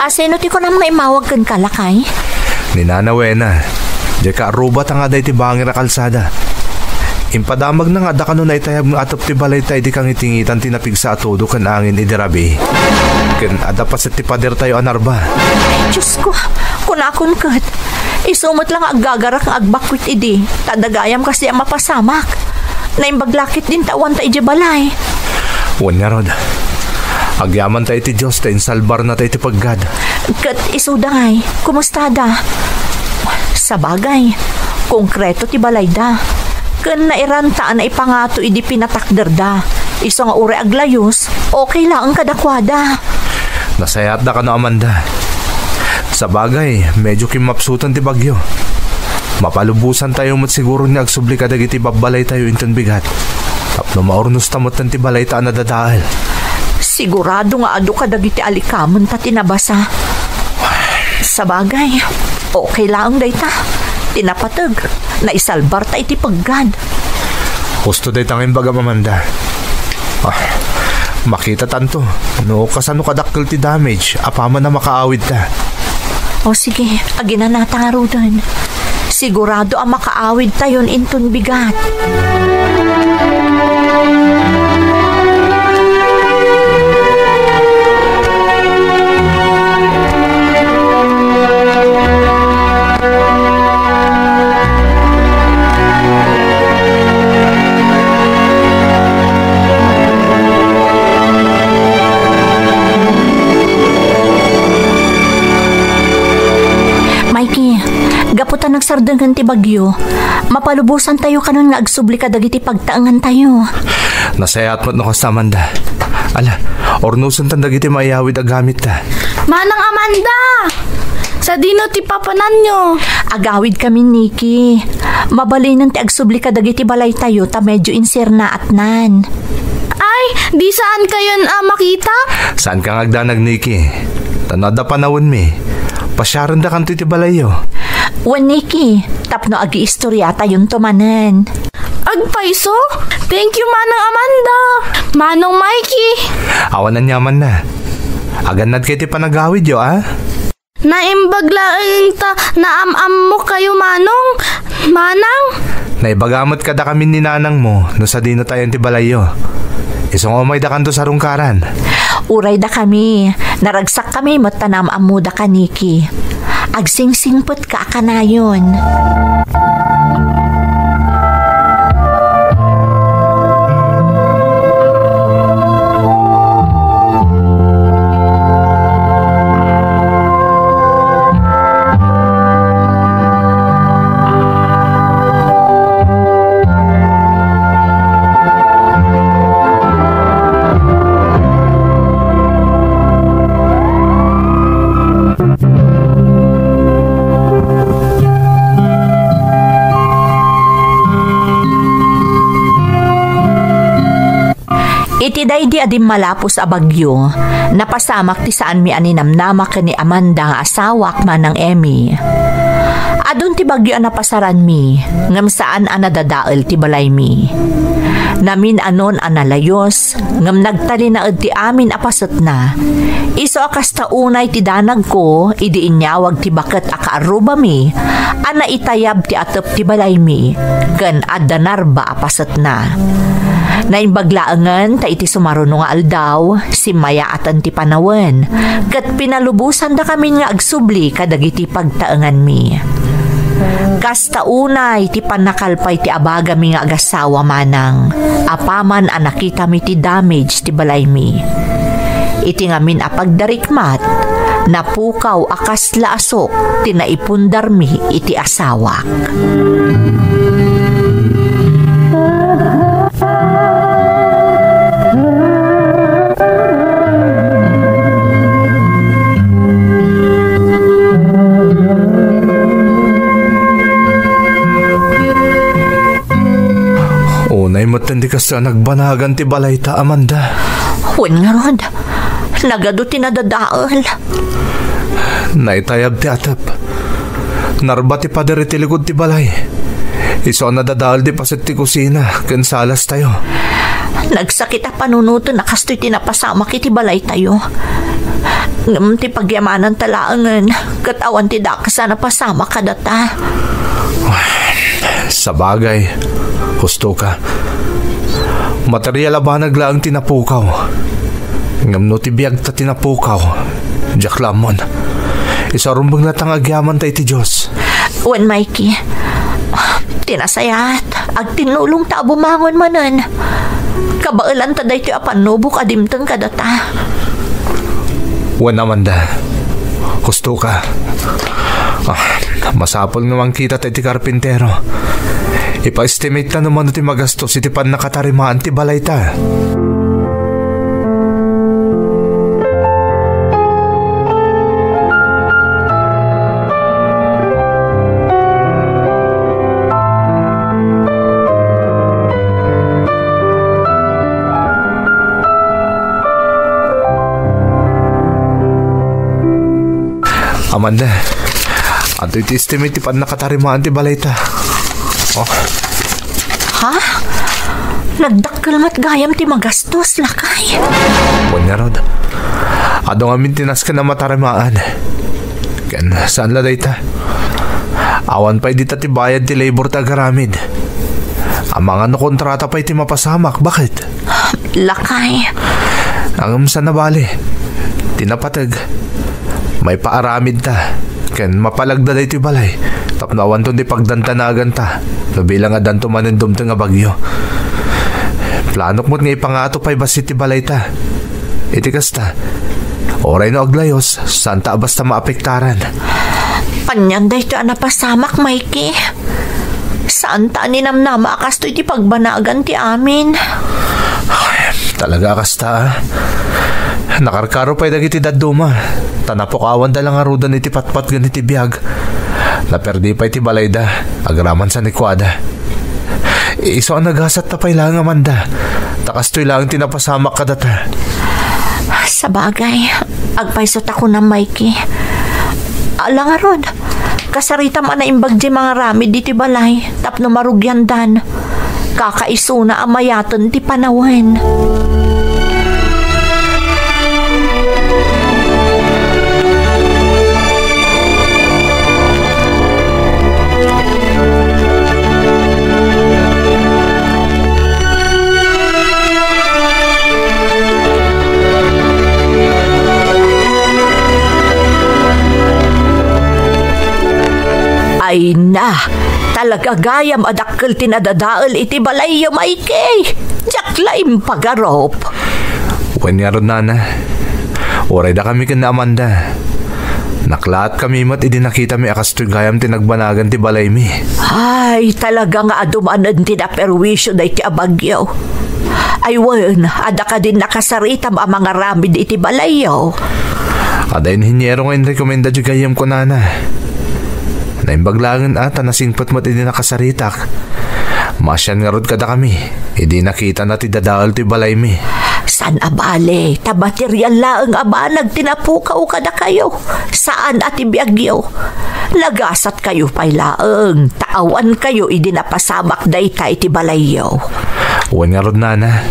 Asino ti kunam nga immawag kenka, lakay? Ni Nana Wena. Diay kaarruba ta nga adda iti bangir a kalsada. Impadamagna nga adda kano naitayab nga atep ti balayta idi kangitingitan ti napigsa a tudo ken angin idi rabii. Ken adda paset ti padertayo a narba. Ay, Diosko, kunakon ket, isu met la nga aggagarak nga agbakwit idi, ta adda gayam kasdi a mapasamak. Naimbag la ketdin ta awanta idiay balay. Wen ngarud, agyamanta iti Dios ta insalbarnata iti peggad. Ket isuda ngay, kumustada? Sabagay, konkreto ti balayda. Ken nairanta a naipangato idi pinatakderda. Isu nga uray aglayus, okay laeng kadakuada. Nasayaatda kano, Amanda. Sabagay, medyo kimmapsutan ti bagyo. Mapalubosantayo met siguro nga agsubli kadagiti babbalaytayo inton bigat. Tapno maurnosta metten ti balayta a nadadael. Sigurado nga adu kadagiti alikamenta ti nabasa. Sabagay, okay laeng dayta. Ti napateg, naisalbarta iti peggad. Husto dayta nga imbagam, Amanda. Ah, makitatanto no kasano kadakkel ti damage apaman a makaawidta. O sige, aginanata ngaruden. Sigurado a makaawidtayon inton bigat. Mikey, gapu ta nagsardengen ti bagyo, mapalubosantayo kanon nga agsubli kadagiti pagtaengantayo. Nasayaat met no kasta, Amanda. Ala, urnosentan dagiti maiyawid a gamitta. Manang Amanda! Sadino ti papananyo? Agawidkami, Nikki. Mabalinen ti agsubli kadagiti balaytayo ta medyo insirnaatnan. Ay, di saankayon a makita? Saanka nga agdanag, Nikki. Ta no adda panawenmi, pasiarendakanto iti balayyo. Wen, Nikki, tapno agiistoriatayonto manen. Agpayso? Thank you, Manang Amanda. Manong Mikey. Awan aniamanna. Agannadka iti panagawidyo, a? Naimbag laeng ta naam-ammokayo, Manong. Manang? Naibaga met kadakami ni nanangmo no sadino tayon ti balayyo. Isu nga umaydakanto sarungkaran. Uray dakami, naragsakkami met ta naam-ammodaka, Nikki. Agsingsingpetka a kanayon. Iti daydi a dimmalapos a bagyo, napasamak ti saanmi a ninamnama ken ni Amanda nga asawak, Manang Emmy. Adun ti bagyo a napasaranmi, ngem saan a nadadael ti balaymi. Namin-anon a nalayos, ngem nagtalinaed ti amin a pasetna. Isu a kasta unay ti danagko idi inyawag ti baket a kaarrubami a naitayab ti atep ti balaymi ken adda narba a pasetna. Naimbag laengen ta iti sumaruno nga aldaw, simmayaatan ti panawen, ket pinalubosandakamin nga agsubli kadagiti pagtaenganmi. Kasta unay ti pannakalpay ti abagami nga agassawa, Manang, apaman a nakitami ti damage ti balaymi. Iti ngamin a pagdarikmat, napukaw a kasla asuk ti naipundarmi iti asawak. Kastoy a nagbanagan ti balayta, Amanda. Wen ngarud, nagadu ti nadadael. Naitayab ti atep. Narba ti pader iti likod ti balay. Isu a nadadael ti paset ti kusina ken salastayo. Nagsakit a panunoten a kastoy ti napasamak iti balaytayo. Ngem ti pagyamananta laengen ket awan ti dakes a napasamak kadata. Sabagay, husto ka. Material a banag laeng ti napukaw. Ngem no ti biagta ti napukaw, diak la ammon. Isu a rumbeng latta nga agyamanta iti Dios. Wen, Mikey, ti nasayaat, agtinnulongta a bumangon manen. Kabaelanta daytoy a pannubok a dimteng kadata. Wen, Amanda, husto ka. Ah, masapul nga mangkita ta iti karpintero. Ipa-estimate ta no mano ti magastos iti pannakatarimaan ti balayta. Amanda, adtoy ti estimate ti pannakatarimaan ti balayta. Oh. Ha? Nagdakkel met gayam ti magastos, lakay. Wen ngarud, adu ngamin ti nasken a matarimaan. Ken saan la dayta? Awan pay dita ti bayad ti labor ti agaramid. Amangan no kontrata pay ti mapasamak, baket? Lakay. Ngem saan a bale. Ti napateg, maipaaramidta ken mapalagda daytoy balay tapno awanton ti pagdandanaganta no bilang addanto manen dumteng a bagyo. Planok met nga ipangato pay bassit ti balayta. Iti kasta, uray no aglayos, saanta a basta maapektaran. Anian daytoy a napasamak, Mikey. Saanta a ninamnama a kastoy ti pagbanagan ti amin. Ay, talaga a kasta, a. Nakarkaro pay dagiti dadduma, ta napukawanda la ngaruden iti patpatgen iti biag. Naperdi pay ti balayda, agraman sanikuada. Isu a nagasatta pay laeng, Amanda, ta kastoy laeng ti napasamak kadata. Sabagay, agpayso ta kunam, Mikey. Ala ngarud, kasaritam a naimbag diay mangaramid iti balay tapno marugiandan. Kakaisuna a mayaten ti panawen. Ay na, talaga gayam a dakkel ti nadadael iti balayyo, Mikey. Diak la impagarup. Wen ngarud, nana, uray dakami ken ni Amanda, naklaatkami met idi nakitami a kastoy gayam ti nagbanagan ti balaymi. Ay, talaga nga adu manen ti naperwisio daytoy a bagyo. Ay wen, adda kadin nakasaritam a mangaramid iti balayyo? Adda inhiniero nga inrekomenda diay gayyemko, nana. Naimbag laengen a ta nasingpet met idi nakasaritak. Maasian ngarud kadakami idi nakitana ti dadael ti balaymi. Saan a bale, ta material laeng a banag ti napukaw kadakayo. Saan a ti biagyo. Nagasatkayo pay laeng, ta awankayo idi napasamak dayta iti balayyo. Wen ngarud, nana.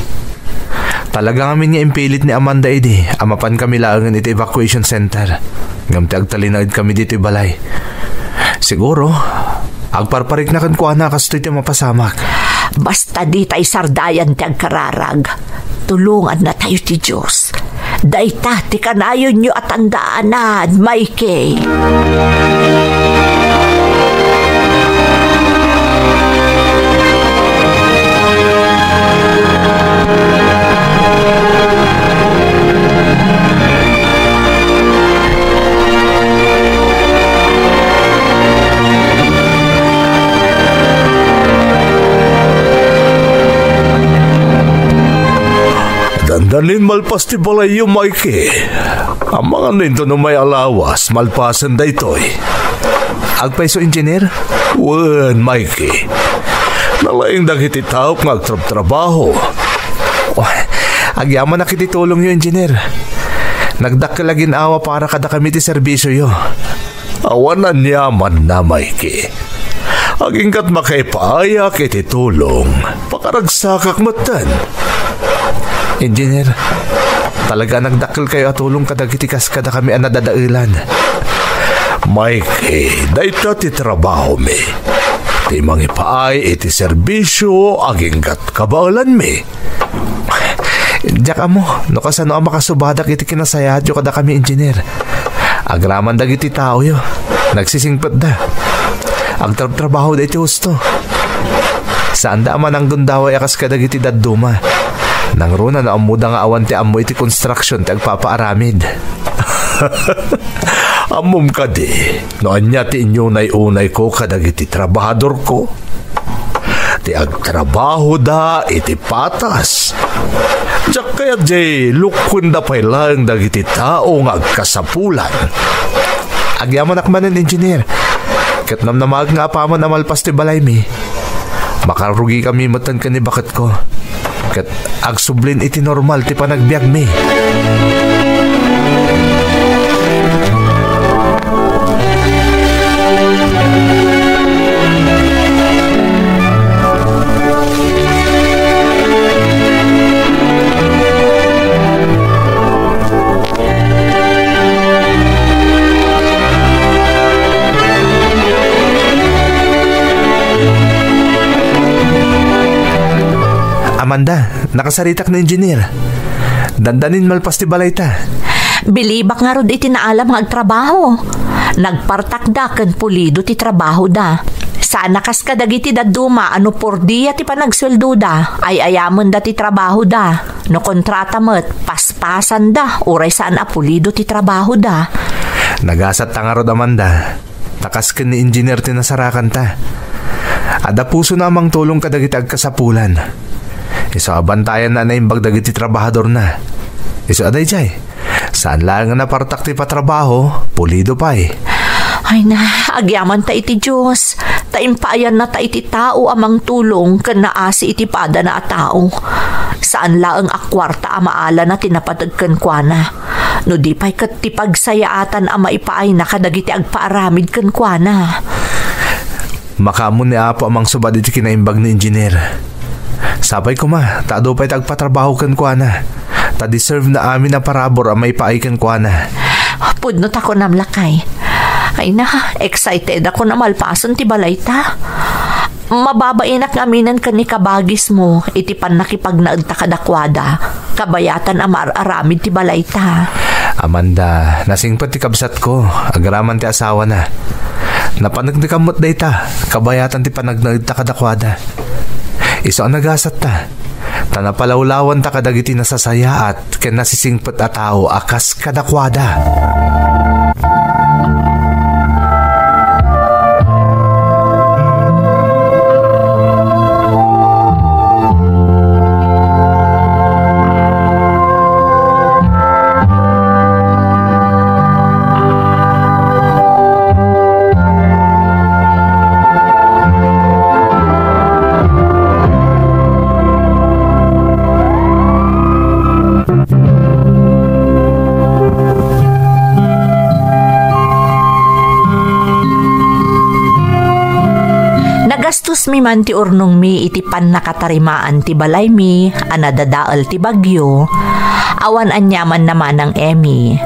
Talaga ngamin nga impilit ni Amanda idi a mapankami laengen iti evacuation center. Ngem ti agtalinaedkami ditoy balay. Siguro, agparparikna kenkuana a kastoy ti mapasamak. Basta dita isardayan ti agkararag, tulongannatayo ti Dios. Dayta ti kanayonyo a tandaanan, Mikey. Dandanin malpas ti balayyo, Mikey. Amangan ninto no may alawas malpasen daytoy. Agpayso, Engineer? Wen, Mikey. Nalaing dagiti taok nga agtrabtrabaho. Oh, agyamanak iti tulongyo, Engineer. Nagdakkel a gin-awa para kadakami ti serbisioyo. Awan aniamanna, Mikey. Aginggat makaipaayak iti tulong, pakaragsakak metten. Engineer, talaga nagdakkelkayo a tulong kadagiti kas kadakami a nadadaelan. Mikey, dayta ti trabahomi. Ti mangipaay iti serbisio aginggat kabaelanmi. Diak ammo no kasano a makasubadak iti kinasayaatyo kadakami, Engineer. Agraman dagiti taoyo, nagsisingpetda. Agtrabtrabahoda iti husto. Saanda a mananggundaway a kas kadagiti dadduma. Nangruna no ammoda nga awan ti ammo iti construction ti agpapaaramid. Ammom kadi no ania ti inyunay-unayko kadagiti trabahadorko? Ti agtrabahoda iti patas. Diak kayat jay lukkuenda pay laeng dagiti tao nga agkasapulan. Agyamanak manen, Engineer. Ket namnamaek nga apaman a malpas ti balaymi, makarugikami metten ken ni baketko. Ket agsublin iti normal ti panagbiagmi. Amanda, nakasaritak ni Engineer. Dandanin malpas ti balayta. Bilibak ngarud iti naalam nga agtrabaho. Nagpartakda ken pulido ti trabahoda. Saan a kas kadagiti dadduma a no por dia ti panagsueldoda, ay-ayamenda ti trabahoda. No kontrata met, paspasanda, uray saan a pulido ti trabahoda. Nagasatta ngarud, Amanda. Ta kas ken ni Engineer ti nasarakanta. Adda pusona a mangtulong kadagiti agkasapulan. Isu a bantayanna a naimbag dagiti trabahadorna. Isu a daydiay, saan laeng a napartak ti patrabaho, pulido pay. Ay na, agyamanta iti Dios, ta impaayannata iti tao a mangtulong ken naasi iti padana a tao. Saan laeng a kuarta a maalana ti napateg kenkuana. No di pay ket ti pagsayaatan a maipaayna kadagiti agpaaramid kenkuana. Makaammo ni Apo a mangsubad iti kinaimbag ni Engineer. Sapay koma, ta adu pay ti agpatrabaho kenkuana. Ta deserve na amin a parabur a maipaay kenkuana. Pudno ta kunam, lakay. Ay na, excited ako na malpasen ti balayta. Mababainak ngaminen ken ni kabagismo iti pannakipagnaedta kadakuada, kabayatan a maar-aramid ti balayta. Amanda, nasingpet ti kabsatko, agraman ti asawana. Napaneknekam met dayta, kabayatan ti panagnaedta kadakuada. Isu a nagasatta, ta napalawlawanta kadagiti nasasayaat ken nasisingpet a tao a kas kadakuada. Nagastusmi man ti urnongmi iti pannakatarimaan ti balaymi a nadadael ti bagyo. Awan aniamanna, Manang Emmy,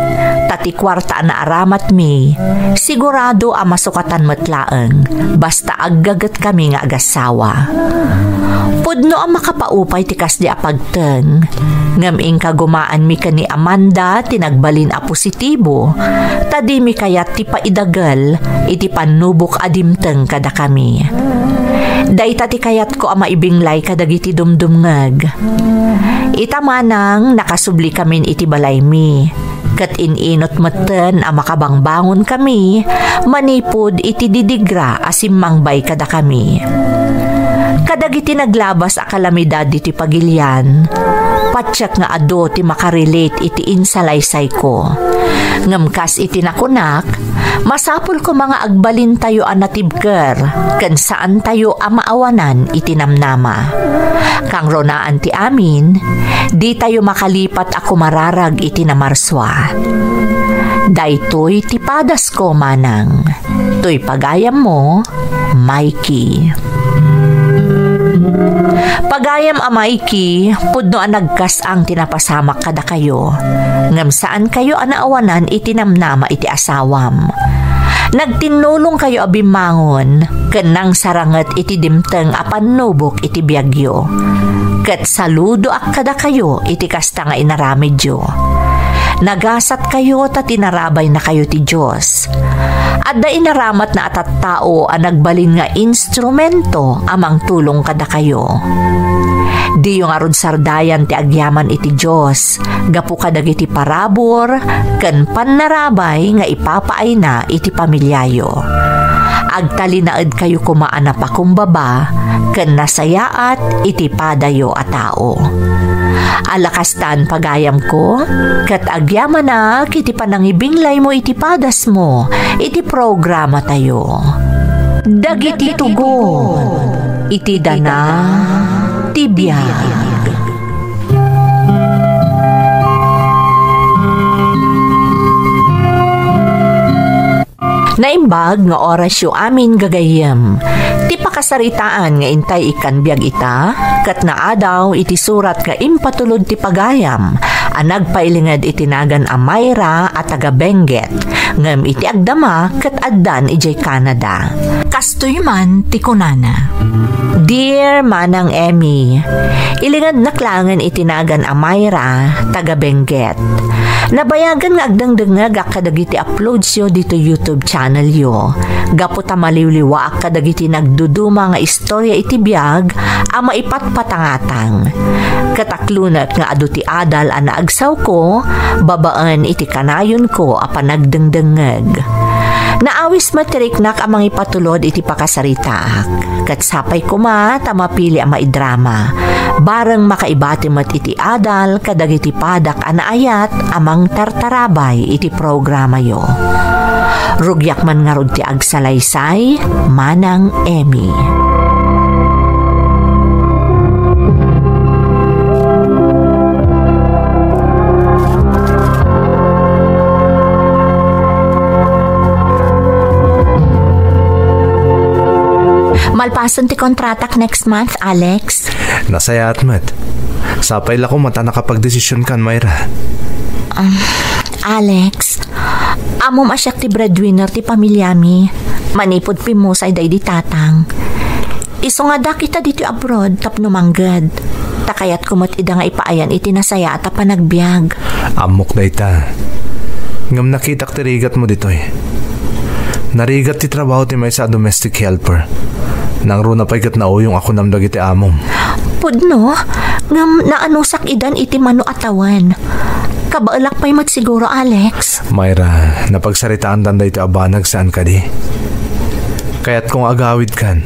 ta ti kuarta a naaramatmi, sigurado a masukatan met laeng, basta aggagetkami nga agassawa. Pudno a makapaupay ti kasdi a pagteng, ngem inka gumaanmi ken ni Amanda ti nagbalin a positibo, ta dimi kayat ti paidagel iti pannubok a dimteng kadakami. Dayta ti kayatko a maibinglay kadagiti dumdumngeg. Ita manang, nakasublikamin iti balaymi. Ket in-inut metten a makabangbangonkami manipud iti didigra a simmangbay kadakami. Kadagiti naglabas a kalamidad ditoy pagilian, patiek nga adu ti makarelate iti insalaysayko. Ngem kas iti nakunak, masapul koma nga agbalintayo a natibker ken saantayo a maawanan iti namnama. Kangrunaan ti amin, ditayo makalipat a kumararag iti namarsua. Daytoy ti padasko, manang. Toy pagayammo, Mikey. Pagayam a Mikey, pudno a nagkas-ang ti napasamak kadakayo, ngem saankayo a naawanan iti namnama iti asawam. Nagtinnulongkayo a bimmangon ken nangsaranget iti dimteng a pannubok iti biagyo. Ket saludoak kadakayo iti kasta nga inaramidyo. Nagasatkayo ta tinarabaynakayo ti Dios. Adda inaramatna a tattao a nagbalin nga instrumento a mangtulong kadakayo. Diyo ngarud sardayan ti agyaman iti Dios gapu kadagiti parabur ken pannarabay nga ipapaayna iti pamiliayo. Agtalinaedkayo koma a napakumbaba ken nasayaat iti padayo a tao. Ala kastan, pagayamko, ket agyamanak iti panangibinglaymo iti padasmo iti programatayo. Dagiti tugon iti dana ti biag. Naimbag nga orasyo amin, gagayyem. Ti pakasaritaan nga intay ikkan biag ita, ket naadaw iti surat nga impatulod ti pagayam a nagpailinged iti nagan a Myra a taga Benguet, ngem iti agdama ket addan idiay Canada. Kastoy man ti kunana, "Dear Manang Emmy, ilingednak laengen iti nagan a Myra, taga Benguet. Nabayagan nga agdengdengngegak kadagiti uploadsyo ditoy YouTube channelyo, gapu ta maliwliwaak kadagiti nagduduma nga istorya iti biag a maipatpatangatang. Ket aklunek nga adu ti adal a naagsawko babaen iti kanayonko a panagdengdengngeg. Naawis met ti riknak a mangipatulod iti pakasaritaak. Ket sapay koma ta mapili a maidrama. Bareng makaibati met iti adal kadagiti padak a naayat a mangtartarabay iti programayo. Rugiak man ngarud ti agsalaysay, Manang Emmy." Malpasen ti kontratak next month, Alex. Nasayaat met. Sapay la koma ta nakapagdesisionkan, Myra. Um, Alex, ammom a siak ti breadwinner ti pamilyami. Manipud pimmusay daydi tatang. Isu nga adda kita ditoy abroad tapno mangged. Ta kayatko met ida nga ipaayan iti nasayaat a panagbiag. Ammok dayta. Ngem nakitak ti rigatmo ditoy. Narigat ti trabaho ti maysa a domestic helper. Nangruna pay ket nauyong a kunam dagiti amom. Pudno, ngem naanusak idan iti mano a tawen. Kabaelak pay met siguro, Alex. Myra, napagsaritaantan daytoy a banag, saan kadi? Kayatko nga agawidkan.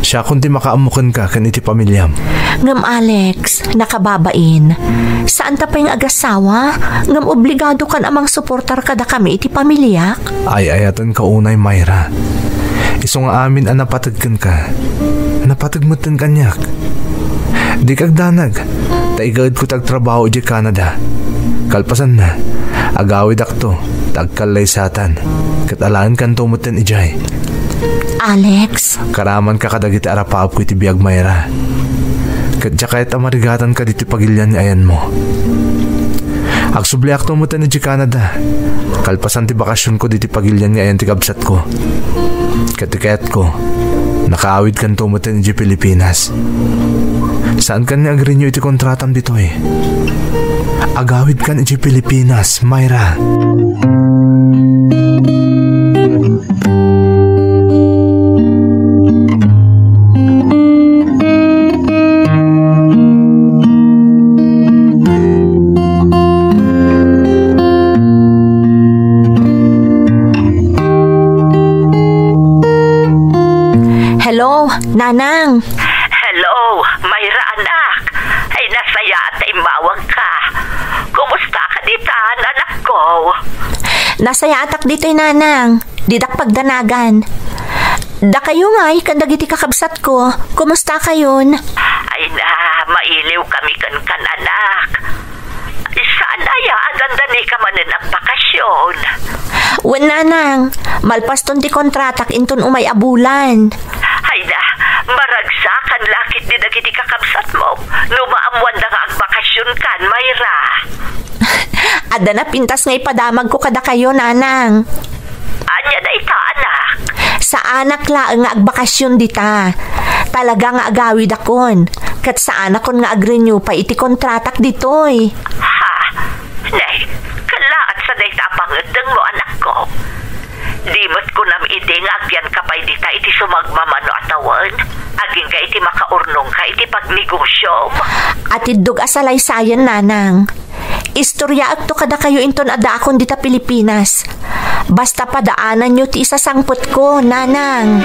Siakon ti makaammo kenka ken iti pamilyam. Ngem, Alex, nakababain. Saanta pay nga agasawa, ngem obligadokan a mangsuportar kadakami iti pamilyak. Ay-ayatenka unay, Myra. Isu nga amin a napateg kenka, napateg metten kaniak. Dika agdanag, ta igaedko ti agtrabaho idiay Canada. Kalpasanna, agawidakto ta agkallaysatan, ket alaenkanto metten idiay. Alex. Karamanka kadagiti arapaapko iti biag, Myra. Ket diak kayat a marigatanka ditoy pagilian nga ayanmo. Agsubliakto metten idiay Canada. Kalpasan ti bakasionko ditoy pagilian nga ayan ti kabsatko. Ket ti kayatko, nakaawidkanto metten idiay Pilipinas. Saankan nga agrenew iti kontratam ditoy. Agawidkan idiay Pilipinas, Myra. Hello, Nanang. Hello, Myra, anak. Ay, nasayaat ta immawagka. Kumusta ka ditan, anakko? Oh. Nasayaatak ditoy, Nanang. Didak pagdanagan. Dakayo ngay, ken dagiti kakabsatko, kumustakayon? Ay na, mailiw kami kenkan, anak. Saan aya a dandani ka manen agbakasyon? Wen, Nanang, malpaston ti kontratak inton umay a bulan. Ay na, maragsakan la ketdi dagiti kakabsatmo no maammoanda nga agbakasyon kan, Mayra. Adda napintas nga ipadamagko kadakayo, Nanang. Ania dayta, anak? Saanak laeng nga agbakasyon dita. Talaga nga agawidakon. Ket saanakon nga agrenew pay iti kontratak ditoy. Ha? Nay, kallaat sa dayta a pangeddengmo, anakko. Di met kunam idi nga agyanka pay dita iti sumagmamano a tawen, agingga iti makaurnongka iti pagnegosyom. Atiddog a salaysayen, Nanang. Istoriaekto kadakayo inton addaakon dita Pilipinas. Basta padaananyo ti isasangpetko, Nanang.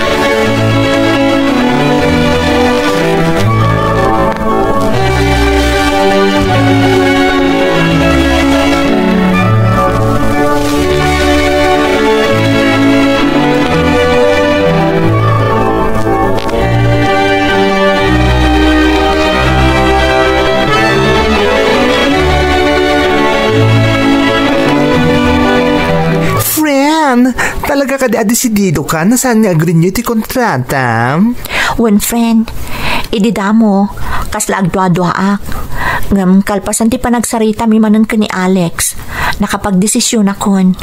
Friend, talaga kadi a desidido ka na saan nga agrenew ti kontrata? Wen, friend, idi damo, kasla agduaduaak. Ngem kalpasan ti panagsaritami manen ken ni Alex, nakapagdesisyonakon.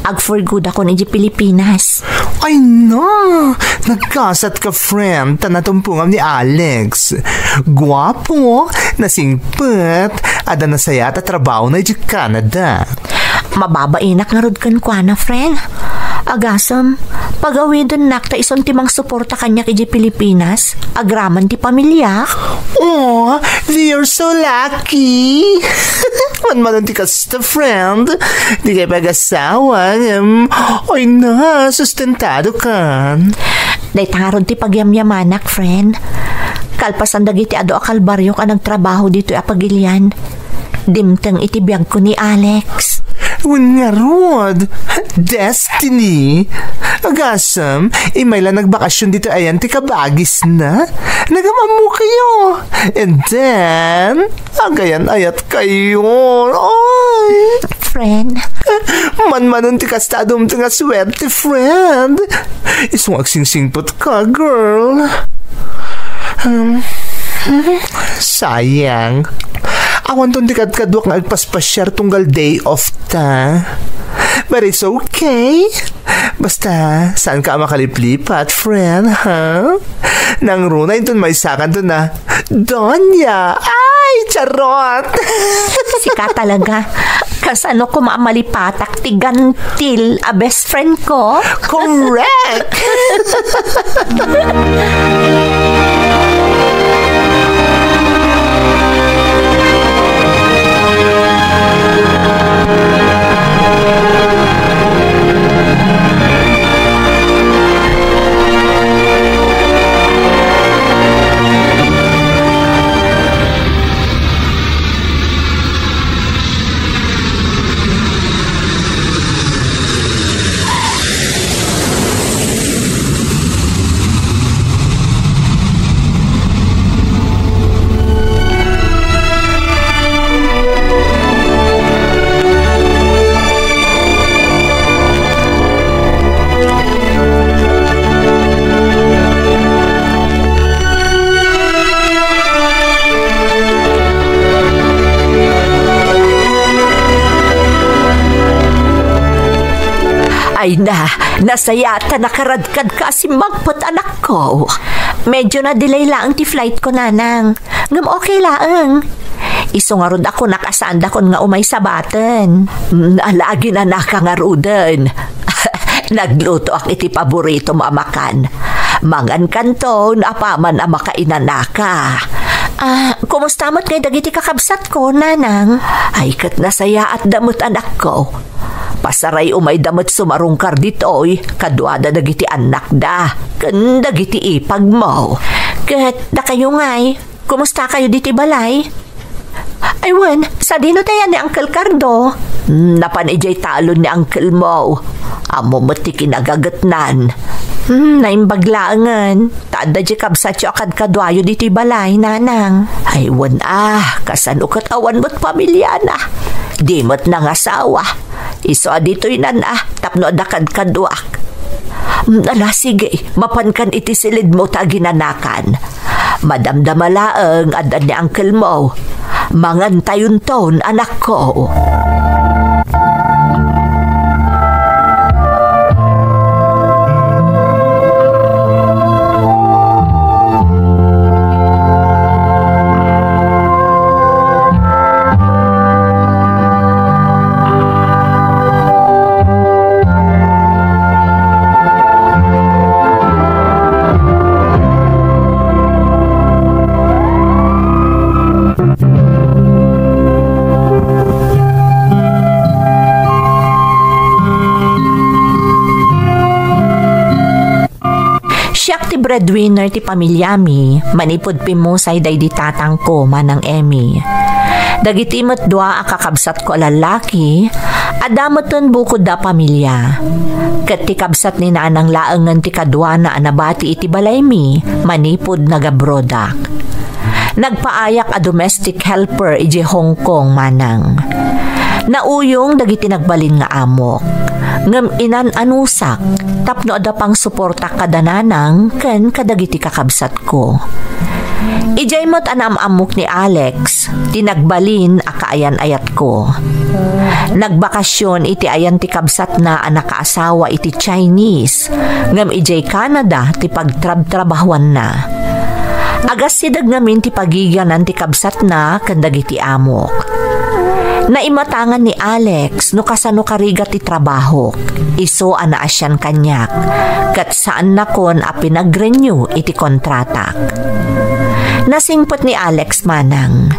Ag-for goodakon idiay Pilipinas. Ay na! Nagkasat ka, friend, ta natumpongam ni Alex. Guapo, nasingpet, adda nasayaat a trabahona idiay Canada. Mababainak ngarud kenkuana, friend. Agasem, pagawidennak ta isun ti mangsuporta kaniak idiay Pilipinas, agraman ti pamiliak. Oh, you're so lucky. Manmanon ti kasta, friend. Di kay pag-asawa, ngem, oy na, sustentado kan. Dayta ngarud ti pagyamyamanak, friend. Kalpasan dagiti adu a kalbariok a nagtrabaho ditoy a pagilian, dimteng iti biagko ni Alex. Wen ngarud, destiny. Agasem, immay la nagbakasyon ditoy ayan ti kabagisna. Nagamammo kayo. And then, agayan-ayat kayo. Ay! Friend. Manmanon ti kasta a dumteng a suerte, friend. Isu nga agsingsingpet ka, girl. Um, sayang. Awanton ti kadkaduak nga agpaspasiar tunggal day off ta. But it's okay. Basta, saan ka a makaliplipat, friend, ha? Nangruna inton maysakanto na, Donya! Ay, charot! Sika talaga. Kasano ko maamalipatak ti gantil a best friend ko? Correct! Ay na, nasayaat ta nakaradkadka a simmangpet, anakko. Medyo na-delay laeng ti flight ko, Nanang. Ngem okay laeng. Isu ngarud a kunak a saandakon nga umay sabaten. Mm, ala, aginanaka ngaruden. Naglutoak iti paboritom a makan. Mangankanton apaman a makainanaka. Ah, kumusta met ngay dagiti kakabsatko, Nanang? Ay, ket nasayaatda met, anakko. Pasaray umayda met sumarungkar ditoy, kaduada dagiti annakda, ken dagiti ipagmo. Ket dakayo ngay, kumusta kayo ditoy balay? Ay wen, sadino tayan ni Uncle Cardo? Hmm, napan idiay talon ni uncle mo. Ammo met ti kinagagetnan. Hmm, naimbag laengen. Ta adda diay kabsatyo a kadkaduayo ditoy balay, nanang. Ay, wen a, kasano ket awan met pamiliana? Di met nangasawa. Isu a ditoy nan a, tapno adda kadkaduak. Hmm, ala, sige, mapankan iti silidmo ta aginanakan. Madamdama laeng adda ni uncle mo. Mangantayonton, anakko. Siak ti breadwinner ti pamiliami, manipud pimmusay daydi tatangko, Manang Emmy. Dagiti met dua a kakabsatko a lallaki, adda metten bukodda a pamilia. Ket ti kabsat ni Nanang laengen ti kaduana a nabati iti balaymi, manipud nagabrodak. Nagpaayak a domestic helper idiay Hong Kong, Manang. Nauyong dagiti nagbalin nga amok, ngem inan-anusak tapno adda pangsuportak kada nanang ken kadagiti kakabsatko. Idiay met a naam-ammok ni Alex, ti nagbalin a kaayan-ayatko. Nagbakasyon iti ayan ti kabsatna a nakaasawa iti Chinese, ngem idiay Canada ti pagtrabtrabahuanna. Agasideg ngamin ti pagigianan ti kabsatna ken dagiti amok. Naimatangan ni Alex no kasano karigat ti trabahok, isu a naasian kaniak, ket saannakon a pinag-renew iti kontratak. Nasingpet ni Alex, Manang.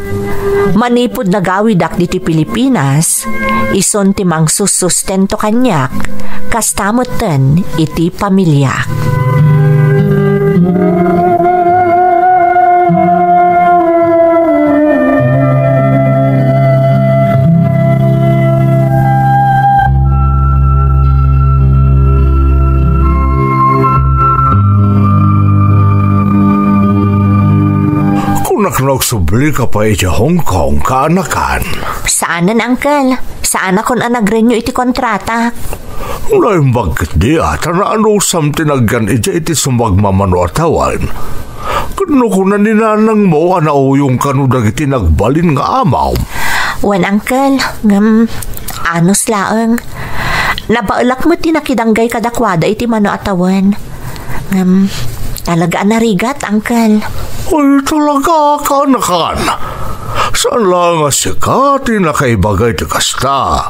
Manipud nagawidak ditoy Pilipinas, isun ti mangsussustento kaniak, kasta metten iti pamiliak. Kunak no agsublika pay iti Hong Kong, kaanakan. Saanen, Uncle. Saanakon a nag-renew iti kontrata. Naimbag ketdi a ta naanusam ti nagyan idiay iti sumagmamano a tawen. Ket no kuna ni nanangmo a nauyong kano dagiti nagbalin nga amom. Wen, Uncle, ngem anus laeng. Nabaelak met ti nakidanggay kadakuada iti mano a tawen. Ngem, talaga a narigat, Uncle. Ay, talaga, kaanakan. Saan laeng a sika ti nakaibaga iti kasta.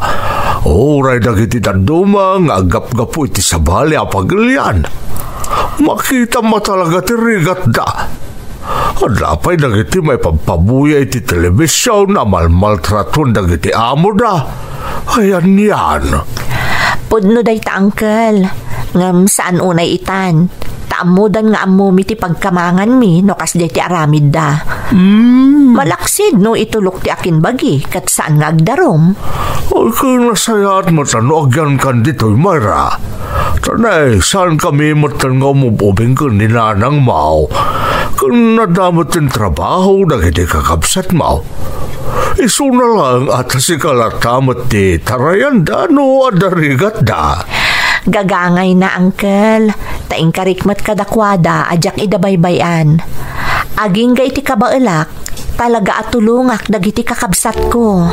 Uray dagiti dadduma nga aggapgapu iti sabali a pagilian. Makitam a talaga ti rigatda. Adda pay dagiti maipabpabuya iti telebision a malmaltratuan dagiti amoda. Ay, anian. Pudno dayta, Uncle. Ngem saan unay itan. Ta ammodan nga ammomi ti pagkamanganmi no kasdiay ti aramidda. Mm. Malaksid no itulok ti akinbagi ket saan nga agdarum. Ay, ket nasayaat met no agyankan ditoy, Myra. Ta ne, saankami metten nga umub-ubing ken ni nanangmo. Ken adda met ti trabaho dagiti kakabsatmo. Isuna laeng a ta sika latta met ti tarayanda no adda rigatda. Gagangayna, Uncle. Ta inkarik met kadakuada a diak ida baybay-an. Agingga iti kabaelak, talaga a tulongak dagiti kakabsatko.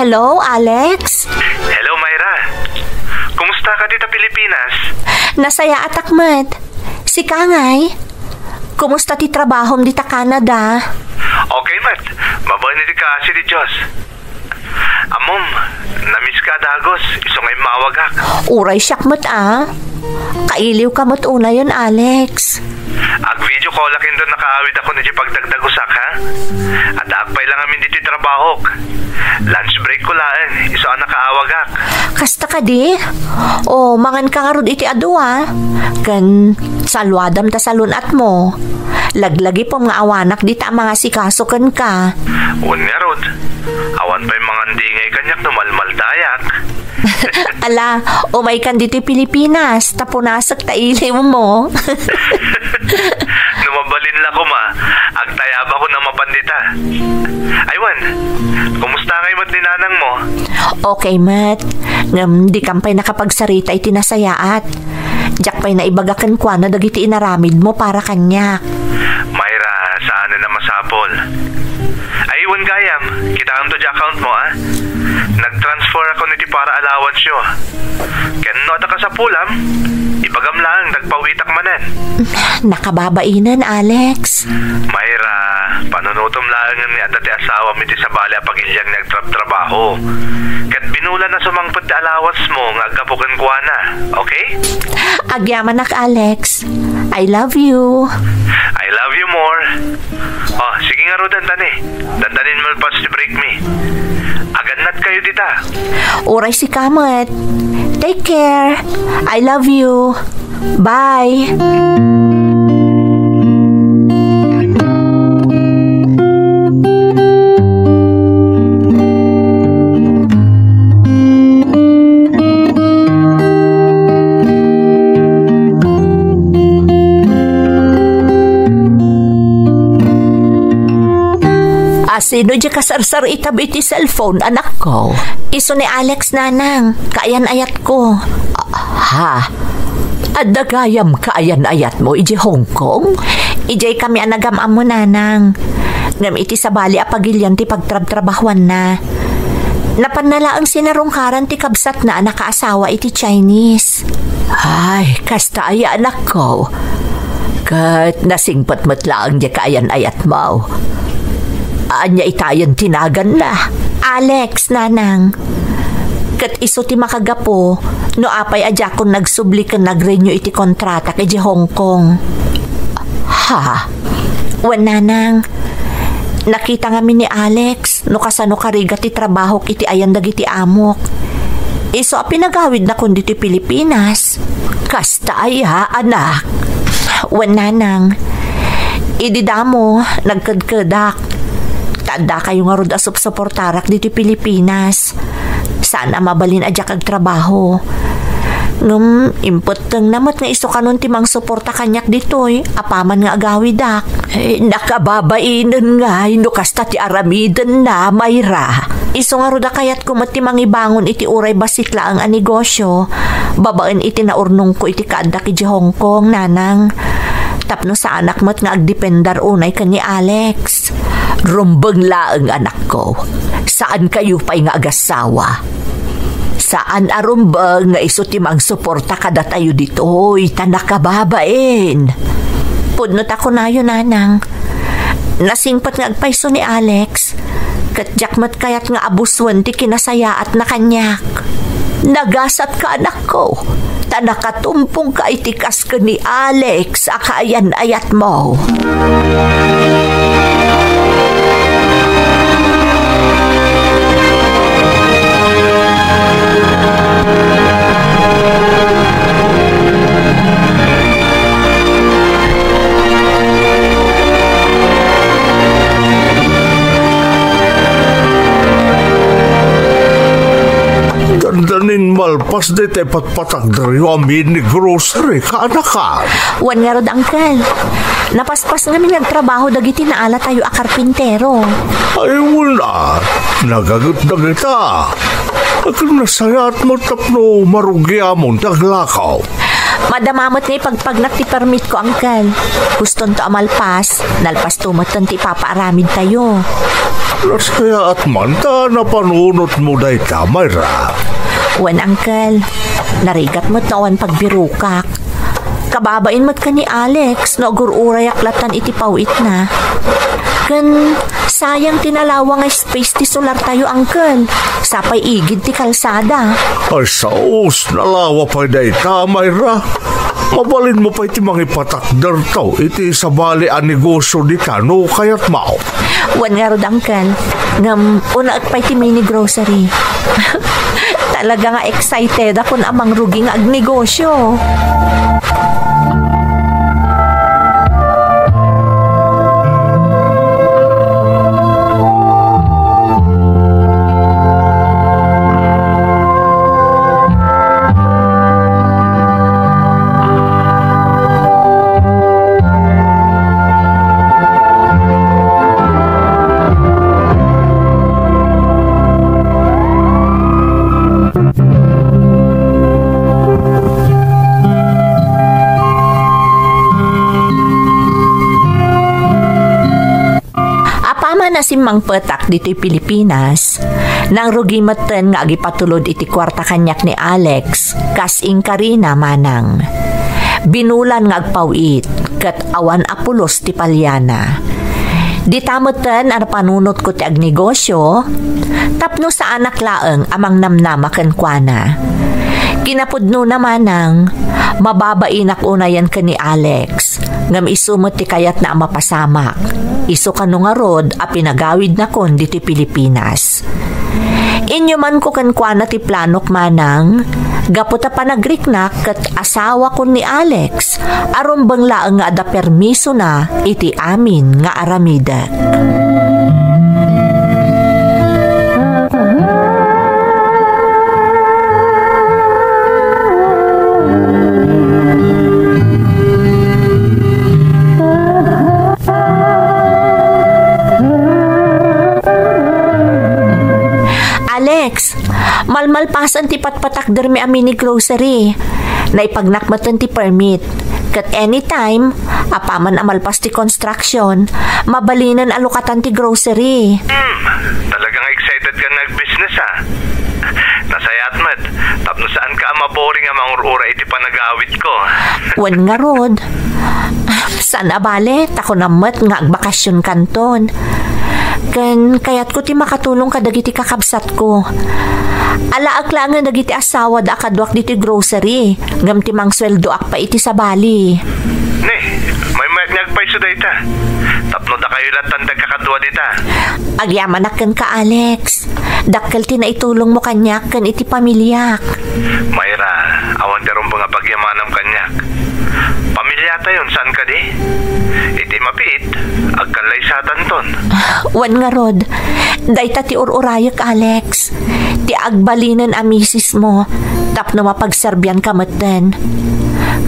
Hello, Alex? Hello, Myra. Kumusta ka dita Pilipinas? Nasayaatak met. Sika ngay? Kumusta ti trabahom dita Canada? Okay met. Mabain iti kaasi ti Dios. Ammom, namiss ka a dagus, isu nga immawagak. Uray siak met a. Kailiw ka met unayen, Alex. Ag-video call-ak inton nakaawid ako iti pagdagdagusak, ha? Addaak pay lang amin ditoy trabahok. Lunch break ko laeng, isu a nakaawagak. Kasta kadi? O, mangan ka ngarud iti adu, a. Ken saluadam ta salun-atmo. Laglagipem nga awanak dita a mangasikaso kenka. Wen ngarud, awan pay mangandingay kaniak no malmaldayak. Ala, umaykan ditoy Pilipinas, ta punasek ta iliwmo. No mabalin la koma, agtayabakon a mapan dita. Ay wen, kumusta ngay met ni nanangmo? Okay met, ngem dikam pay nakapagsarita iti nasayaat. Diak pay naibaga kenkuana dagiti inaramidmo para kaniak. Myra, saanen a masapul. Ay, wen gayam, kitaento ti account mo, a. Nag-transfer ako iti para allowance yo. Ken no adda kasapulam, ibagam laeng, nagpawitak manen. Nakababainen, Alex. Myra, panunotem laengen nga adda ti asawam iti sabali a pagilian nga agtrabtrabaho. Ket binulan a sumangpet ti allowance mo nga aggapu kenkuana, okay? Agyamanak, Alex. I love you. I love you more. O, sige ngarud, dandani. Dandanin malpas ti break mi. Agannad kayo dita. Uray sika met. Take care. I love you. Bye. Asino diay kasarsaritam iti cellphone, anakko? Isu ni Alex, nanang. Kaayan-ayatko. Ah, ha? Adda gayam kaayan-ayatmo idiay Hong Kong? Idiay kami a nagam-ammo, nanang. Ngem iti sabali a pagilian ti pagtrabtrabahuanna. Napanna laeng sinarungkaran ti kabsatna a nakaasawa iti Chinese. Ay, kasta aya, anakko. Ket nasingpet met laeng diay kaayan-ayatmo. Ania itayen ti naganna? Alex, nanang. Ket isu ti makagapu no apay a diakon nagsubli ken nag-renew iti kontratak idiay Hong Kong. Ha? Wen, nanang. Nakita ngamin ni Alex no kasano karigat ti trabahok iti ayan dagiti amok. Isu a pinagawidnakon ditoy Pilipinas. Kasta aya, anak? Wen, nanang. Idi damo, nagkedkedak. Ta addakayo ngarud a supsuportarak ditoy Pilipinas. Saan a mabalin a diak agtrabaho. Ngem impettengna met nga isu kanon ti mangsuporta kaniak ditoy apaman nga agawidak. Eh, nakababainen ngay no kasta ti aramidenna, Myra. Isu ngarud a kayatko met ti mangibangon iti uray bassit laeng a negosyo babaen iti naurnongko iti kaaddak idiay Hong Kong, nanang. Tapno saanak met nga agdependar unay ken ni Alex. Rumbeng laeng, anakko. Saan kayo pay nga agasawa. Saan a rumbeng nga isu ti mangsuporta kadatayo ditoy, ta nakababain. Pudno ta kunayo, nanang. Nasingpet nga agpayso ni Alex, ket diak met kayat nga abusuen ti kinasayaatna kaniak. Nagasatka, anakko, ta nakatumpongka iti kas ken ni Alex a kaayan-ayatmo. Dandanin malpas dayta ipatpatagderyo amin ni grocery, kaanakan. Wen ngarud, uncle. Napaspas ngamin nga agtrabaho dagiti naalatayo a karpintero. Ay, wen a, nagaget dagita. Ket nasayaat met tapno marugiamon ti aglakaw. Madama met nga ipagpagnak ti permitko, uncle. Hustonto a malpas, nalpasto metten ti ipapaaramidtayo. Nasayaat man ta napanunotmo dayta, Myra. Wen, uncle. Narigat met no awan pagbirokak. Kababain met ken ni Alex no agur-urayak latan iti pawitna. Ken sayang ti nalawa nga space ti solartayo, uncle. Sapay igid ti kalsada. Ay, saos, nalawa pay dayta, Myra. Mabalinmo pay ti mangipatakderto iti sabali a negosyo dita no kayatmo. Wen ngarud, Uncle. Ngem, unaek pay ti mini grocery. Talaga nga excited ako a mangrugi nga agnegosyo. Apaman a simmangpetak ditoy Pilipinas, nangrugi metten nga agipatulod iti kuarta kaniak ni Alex, kas inkarina, manang. Binulan nga agpaw-it, ket awan a pulos ti paliana. Dita metten a napanunotko ti agnegosyo, tapno saanak laeng a mangnamnama kenkuana. Kinapudnona, manang, mababainak unayen ken ni Alex. Ngem isu met ti kayatna a mapasamak. Isu kano ngarud a pinagawidnakon ditoy Pilipinas. Inyumanko kenkuana ti planok, manang, gapu ta panagriknak ket asawakon ni Alex, a rumbeng laeng nga adda permisona iti amin nga aramidek. Alex, malmalpasen ti patpatakdermi a mini grocery. Naipagnak metten ti permit. Ket anytime, apaman a malpas ti construction, mabalinen a lukatan ti grocery. Hmm, talagang excited ka nag-business, ah. Nasayaat met, tapno saan ka a maboring a mangur-ura iti panagawid ko. Wen ngarud, saan a bale, ta kunam met nga agbakasionkanton. Ken kayatko ti makatulong kadagiti kakabsatko. Alaek laengen dagiti asawada a kaduak ditoy grocery, ngem ti mangsueldoak pay iti sabali. Ne, maymayat nga agpayso dayta. Tapno dakayo lattan ti agkakadua dita. Agyamanak kenka, Alex. Dakkel ti naitulongmo kaniak ken iti pamiliak. Myra, awan ti rumbeng a pagyamanam kaniak. Pamiliatayon, saan kadi? Iti mabiit, agkallaysatanton. Wen ngarud, dayta ti ur-urayek, Alex. Ti agbalinen a misismo, tapno mapagserbianka metten.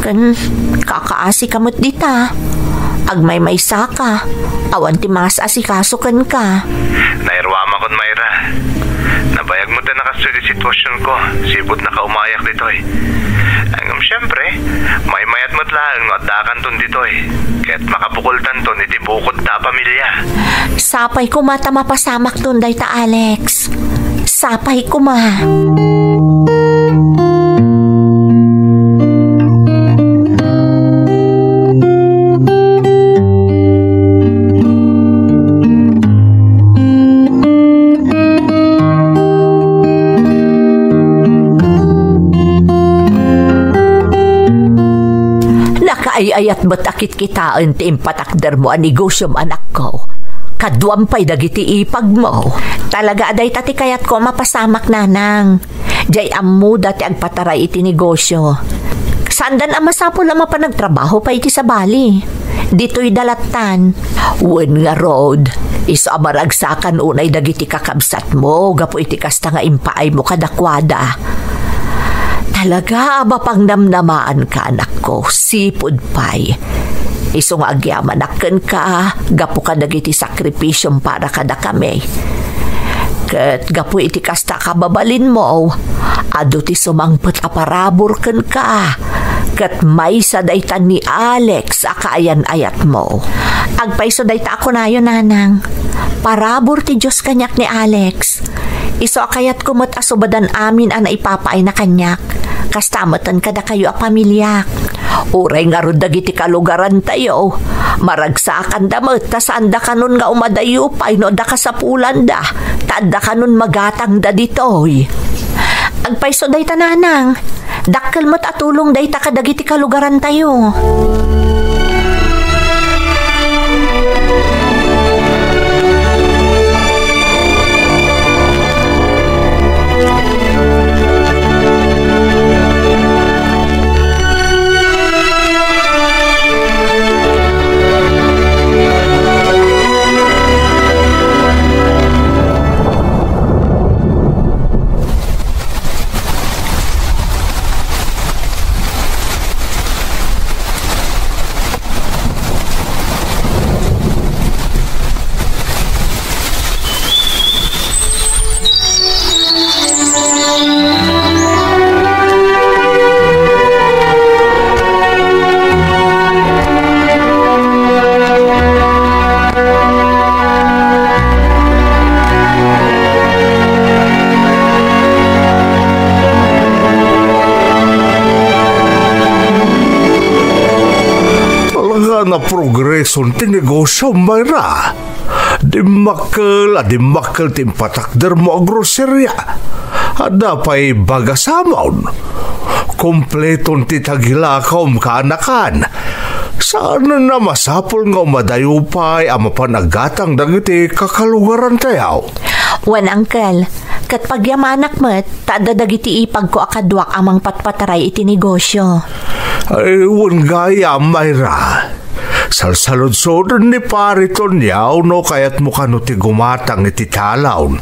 Ken kakaasika met dita. Agmaymaysaka, awan ti mas-asikaso kenka. Nairuamakon, Myra. Nabayag met a nakastoy ti situasionko, sipud nakaumayak ditoy. Ngem siempre, maymayat met laeng no addakanton ditoy, ket makabukoltanton iti bukodta a pamilya. Sapay koma ta mapasamakton dayta, Alex. Sapay koma. Nakaay-ayat met a kitkitaen ti impatakdermo a negosiom, anakko. Kaduam pay dagiti ipagmo. Talaga a dayta ti kayatko a mapasamak, nanang. Diay ammoda ti agpataray iti negosio. Saandan a masapul a mapan agtrabaho pay iti sabali. Ditoy dalattan. Wen ngarud, isu a maragsakan unay dagiti kakabsatmo gapu iti kasta nga impaaymo kadakuada. Talaga a mapangnamnamaanka, anakko, sipud pay. Isu nga agyamanak kenka gapu kadagiti sakripisiom para kadakami. Ket gapu iti kasta a kababalinmo, adu ti sumangpet a parabur kenka, ket maysa dayta ni Alex a kaayan-ayatmo. Agpayso dayta a kunayo, nanang. Parabur ti Dios kaniak ni Alex. Isu a kayatko met a subadan amin a naipapaayna kaniak. Kasta meten kadakayo a pamiliak. Uray ngarud dagiti kalugarantayo, maragsakanda met ta saanda kanon nga umadayo pay no adda kasapulanda, ta adda kanon magatangda ditoy. Agpayso dayta, nanang. Dakkel met a tulong dayta kadagiti kalugarantayo. Talaga nga progreson ti negosyo, Myra. Dimmakkel a dimmakkel ti impatakdermo a groceria. Adda pay bagasamon. Kompleton ti tagilakaw, kaanakan. Saan a masapul nga umadayo pay a mapan aggatang dagiti kakalugarantayo. Wen, Uncle, ket pagyamanak met ta adda dagiti ipagko a kaduak a mangpatpataray iti negosyo. Ay, wen gayam, Myra. Salsaludsoden ni Pari Tonio no kayatmo kano ti gumatang iti talon.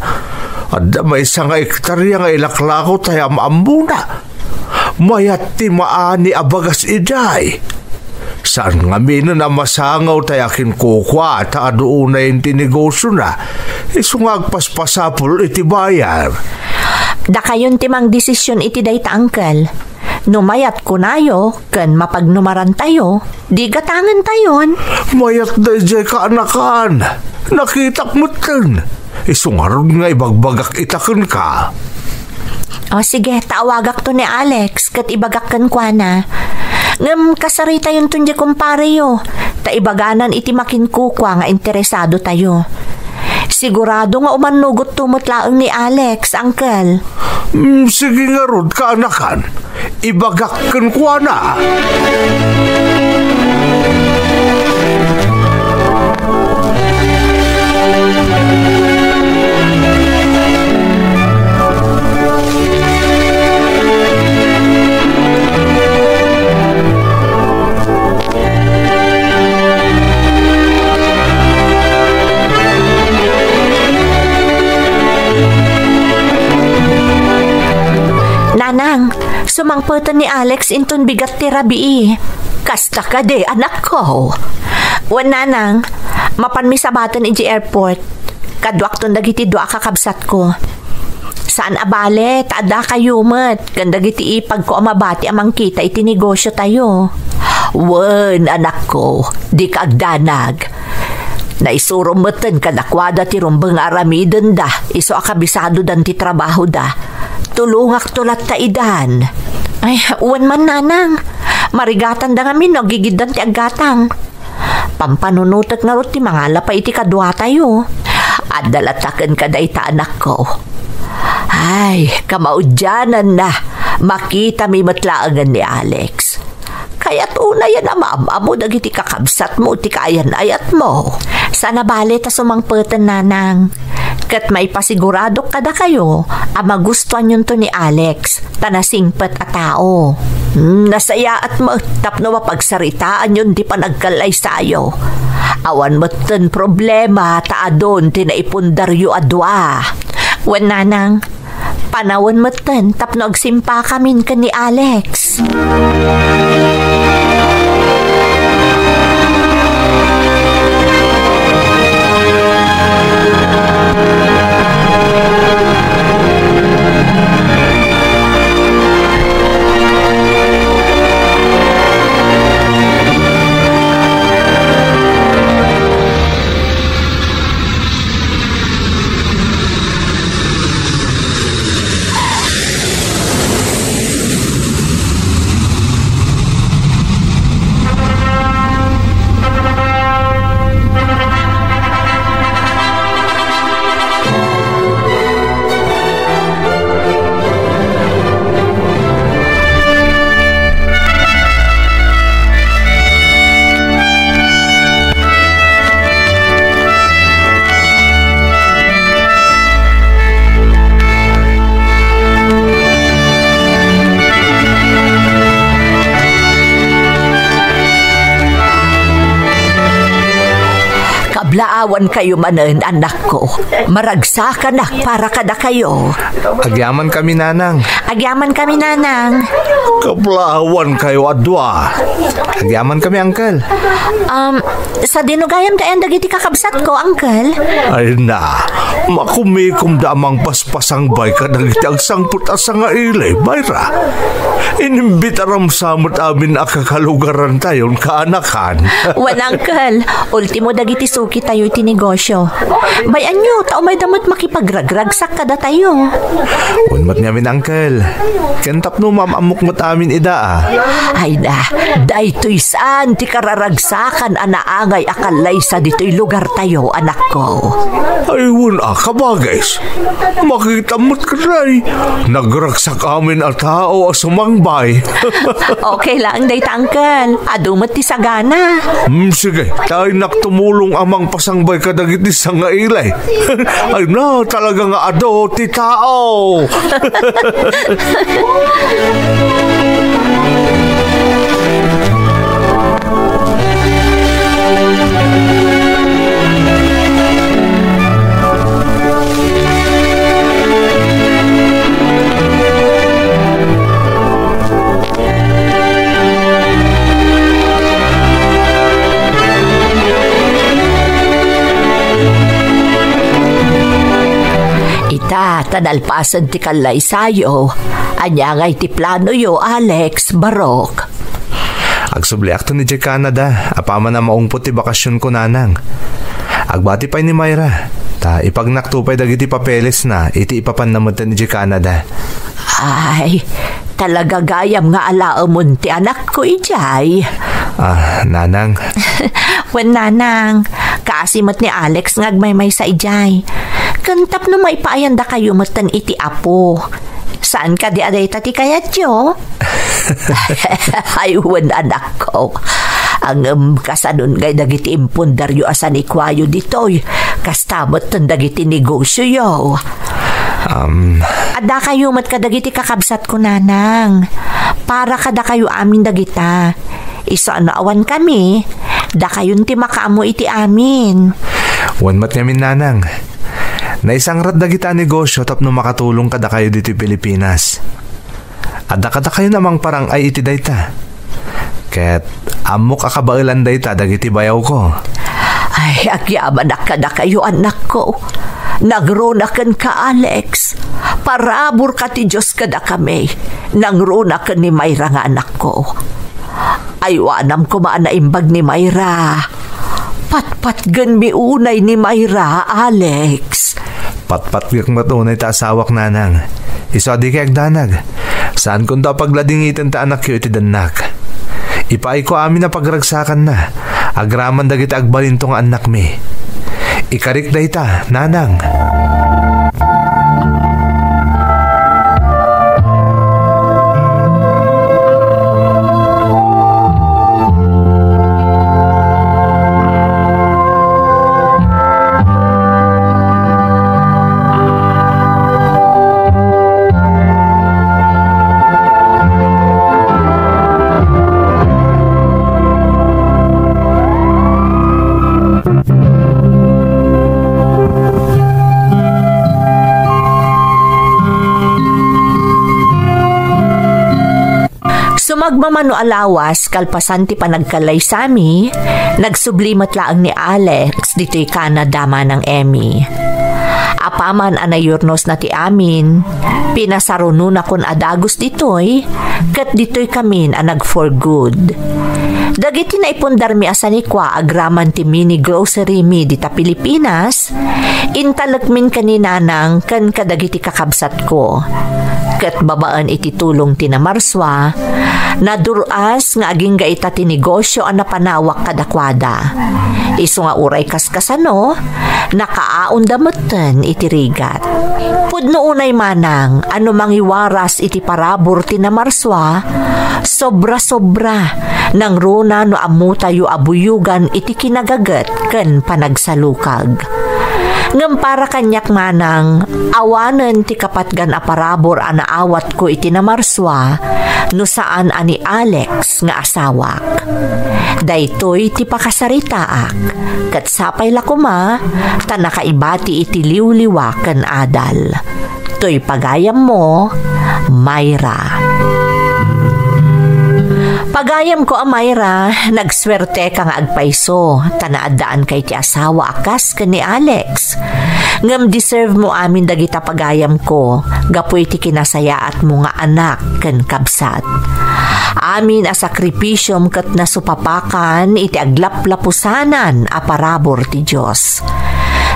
Adda maysa nga ektaria nga ilaklako ta am-ammona. Mayat ti maani a bagas idiay. Saan ngaminen a masangaw tay akinkukua ta adu unay ti negosiona. Isu nga agpaspasapul iti bayar. Dakayon ti mangdesision iti dayta, Uncle. No mayat kunayo ken mapagnumarantayo, di gatangentayon. Mayat daydiay, kaanakan. Nakitak metten. Isu ngarud nga ibagbagak ita kenka. O sige, ta awagakto ni Alex ket ibagak kenkuana. Ngem kasaritayonton diay kumpareyo, ta ibaganan iti makinkukua nga interesadotayo. Sigurado nga umannugotto met laeng ni Alex, Uncle. Mm, sige ngarud, kaanakan. Ibagak kenkuana. Nanang, sumangpeten ni Alex inton bigat ti rabii. Kasta kadi, anakko? Wen, Nanang, mapanmi sabaten idiay airport. Kaduakton dagiti dua a kakabsatko. Saan a bale, ta addakayo met ken dagiti ipagko a mabati a mangkita iti negosiotayo. Wen, anakko, dika agdanag. Naisurom metten kadakuada ti rumbeng nga aramidenda isu a kabisadodan ti trabahoda. Tulongakto latta idan. Ay, wen man, Nanang. Marigatanda ngamin no agigiddan ti aggatang. Pampanunotek ngarud ti mangala pay iti kaduatayo. Adda latta kenka dayta, anakko. Ay, kamaudiananna, makitami met laengen ni Alex. Kayat unayen a maam-ammo dagiti kakabsatmo ti kaayan-ayatmo. Saan a bale ta sumangpeten, Nanang. Ket maipasiguradok kadakayo a magustuanyonto ni Alex, ta nasingpet a tao. Hmm, nasayaat met tapno mapagsaritaanyon ti panagkallaysayo. Awan metten problema ta adun ti naipundaryo a dua. Wen, Nanang, panawen metten tapno agsimpakamin ken ni Alex. Awan kayo manen, anakko. Maragsakanak para kadakayo. Agyaman kami, nanang. Agyaman kami, nanang. Kaplawan kayo a dua. Agyaman kami, uncle. Um, sadino gayam dayan dagiti kakabsatko, uncle? Ay na, makumikom da a mangpaspasang bay kadagiti agsangpet a sangaili, Myra. Inimbitaram sa met amin a kakalugarantayon kaanakan. Wen, uncle, ultimo dagiti suki tayo iti negosyo. Bay-anyo, ta umayda met makipagragragsak kadatayo. Wen met ngamin, uncle. Ken tapno maam-ammok met amin ida, a. Ay na, daytoy saan ti kararagsakan a naangay a kallaysa ditoy lugartayo, anakko. Ay, wen a, kabagis. Makitam met ketdi. Nagragsak amin a tao a sumangbay. Okay lang dayta, uncle. Adu met ti sagana. Hmm, sige, ta innak tumulong a mangpasangbay kadagiti sangaili. Ay na, talaga nga adu ti tao. Ita, ta nalpasen ti kallaysayo. Ania ngay ti planoyo, Alex, Barok? Agsubliakton idiay Canada, apaman a maungpot ti bakasionko, nanang. Agbati pay ni Myra, ta ipagnakto pay dagiti papelesna iti ipapanna metten idiay Canada. Ay, talaga gayam nga alaemon ti anakko idiay. Ah, nanang. Wen, nanang, kaasi met ni Alex nga agmaymaysa idiay. Ken tapno maipaayandakayo metten iti Apo. Saan kadi a dayta ti kayatyo? Ay, wen, anakko. Ngem kasanon ngay dagiti imponderyo a sanikuayo ditoy, kasta metten dagiti negosioyo. Um, Addakayo met kadagiti kakabsatko, nanang. Para kadakayo amin dagita. Isu a no awan kami, dakayon ti makaammo iti amin. Wen met ngamin, nanang. Naisangrat dagita a negosio tapno makatulong kadakayo ditoy Pilipinas. Adda kadakayo a mangparang-ay iti dayta. Ket ammok a kabaelan dayta dagiti bayawko. Ay, agyamanak kadakayo, anakko. Nangruna kenka, Alex. Paraburka ti Dios kadakami. Nangruna ken ni Myra nga anakko. Aywanam koma a naimbag ni Myra. Patpatgenmi unay ni Myra, Alex. Patpatgek met unay ta asawak, nanang. Isu a dikay agdanag. Saankonto a pagladingiten ta anakyo iti dennak. Ipaayko amin a pagragsakanna, agraman dagiti agbalinto nga annakmi. Ikarik dayta, nanang. Sumagmamano a lawas, kalpasan ti panagkallaysami, nagsubli met laeng ni Alex ditoy Canada, Manang Emmy. Apaman a nayurnosna ti amin, pinasarunonakon a dagus ditoy, ket ditoy kamin a nag-for good. Dagiti naipundarmi a sanikua agraman ti mini grocery mi dita Pilipinas, intalekmin ken ni Nanang ken kadagiti kakabsatko. Ket babaen iti tulong ti namarsua, nadur-as nga agingga ita ti negosio a napanawak kadakuada. Isu nga uray kaskasano, nakaaonda metten iti rigat. Pudno unay manang a no mangiwaras iti parabur ti namarsua, sobra-sobra, nangruna no ammotayo a buyogan iti kinagaget ken panagsalukag. Ngem para kaniak manang, awanen ti kapatgan a parabur a naawatko iti namarsua no saan a ni Alex nga asawak. Daytoy ti pakasaritaak, ket sapay la koma ta nakaibati iti liwliwa ken adal. Toy pagayammo, Myra. Pagayamko a Myra, nagsuerteka nga agpayso, ta naaddaanka iti asawa a kas ken ni Alex. Ngem deserve mo amin dagita pagayamko, gapu iti kinasayaatmo nga anak ken kabsat. Amin a sakripisiom ket nasupapakan iti aglaplapusanan a parabur ti Dios.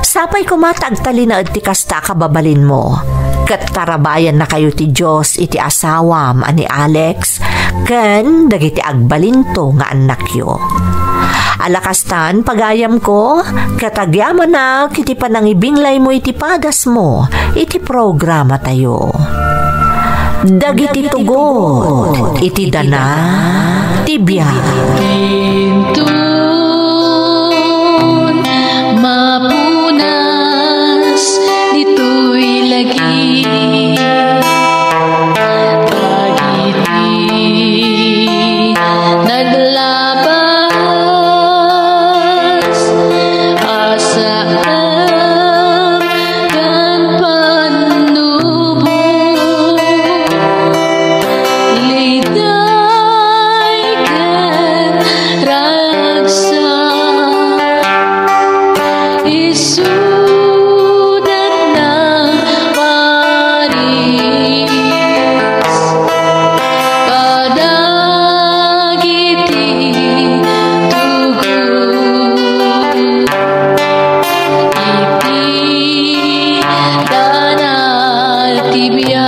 Sapay koma ta agtalinaed ti kasta a kababalinmo, ket tarabayannakayo ti Dios iti asawam a ni Alex ken dagiti agbalinto nga annakyo. Ala kastan, pagayamko, ket agyamanak iti panangibinglaymo iti padasmo iti programatayo. Dagiti tugot iti dana ti biag. Inton mapunas ditoy lagi, dagiti naglabas a saem ken pannubo, liday ken ragsak, isudatna paris kadagiti tugot iti dana ti biag.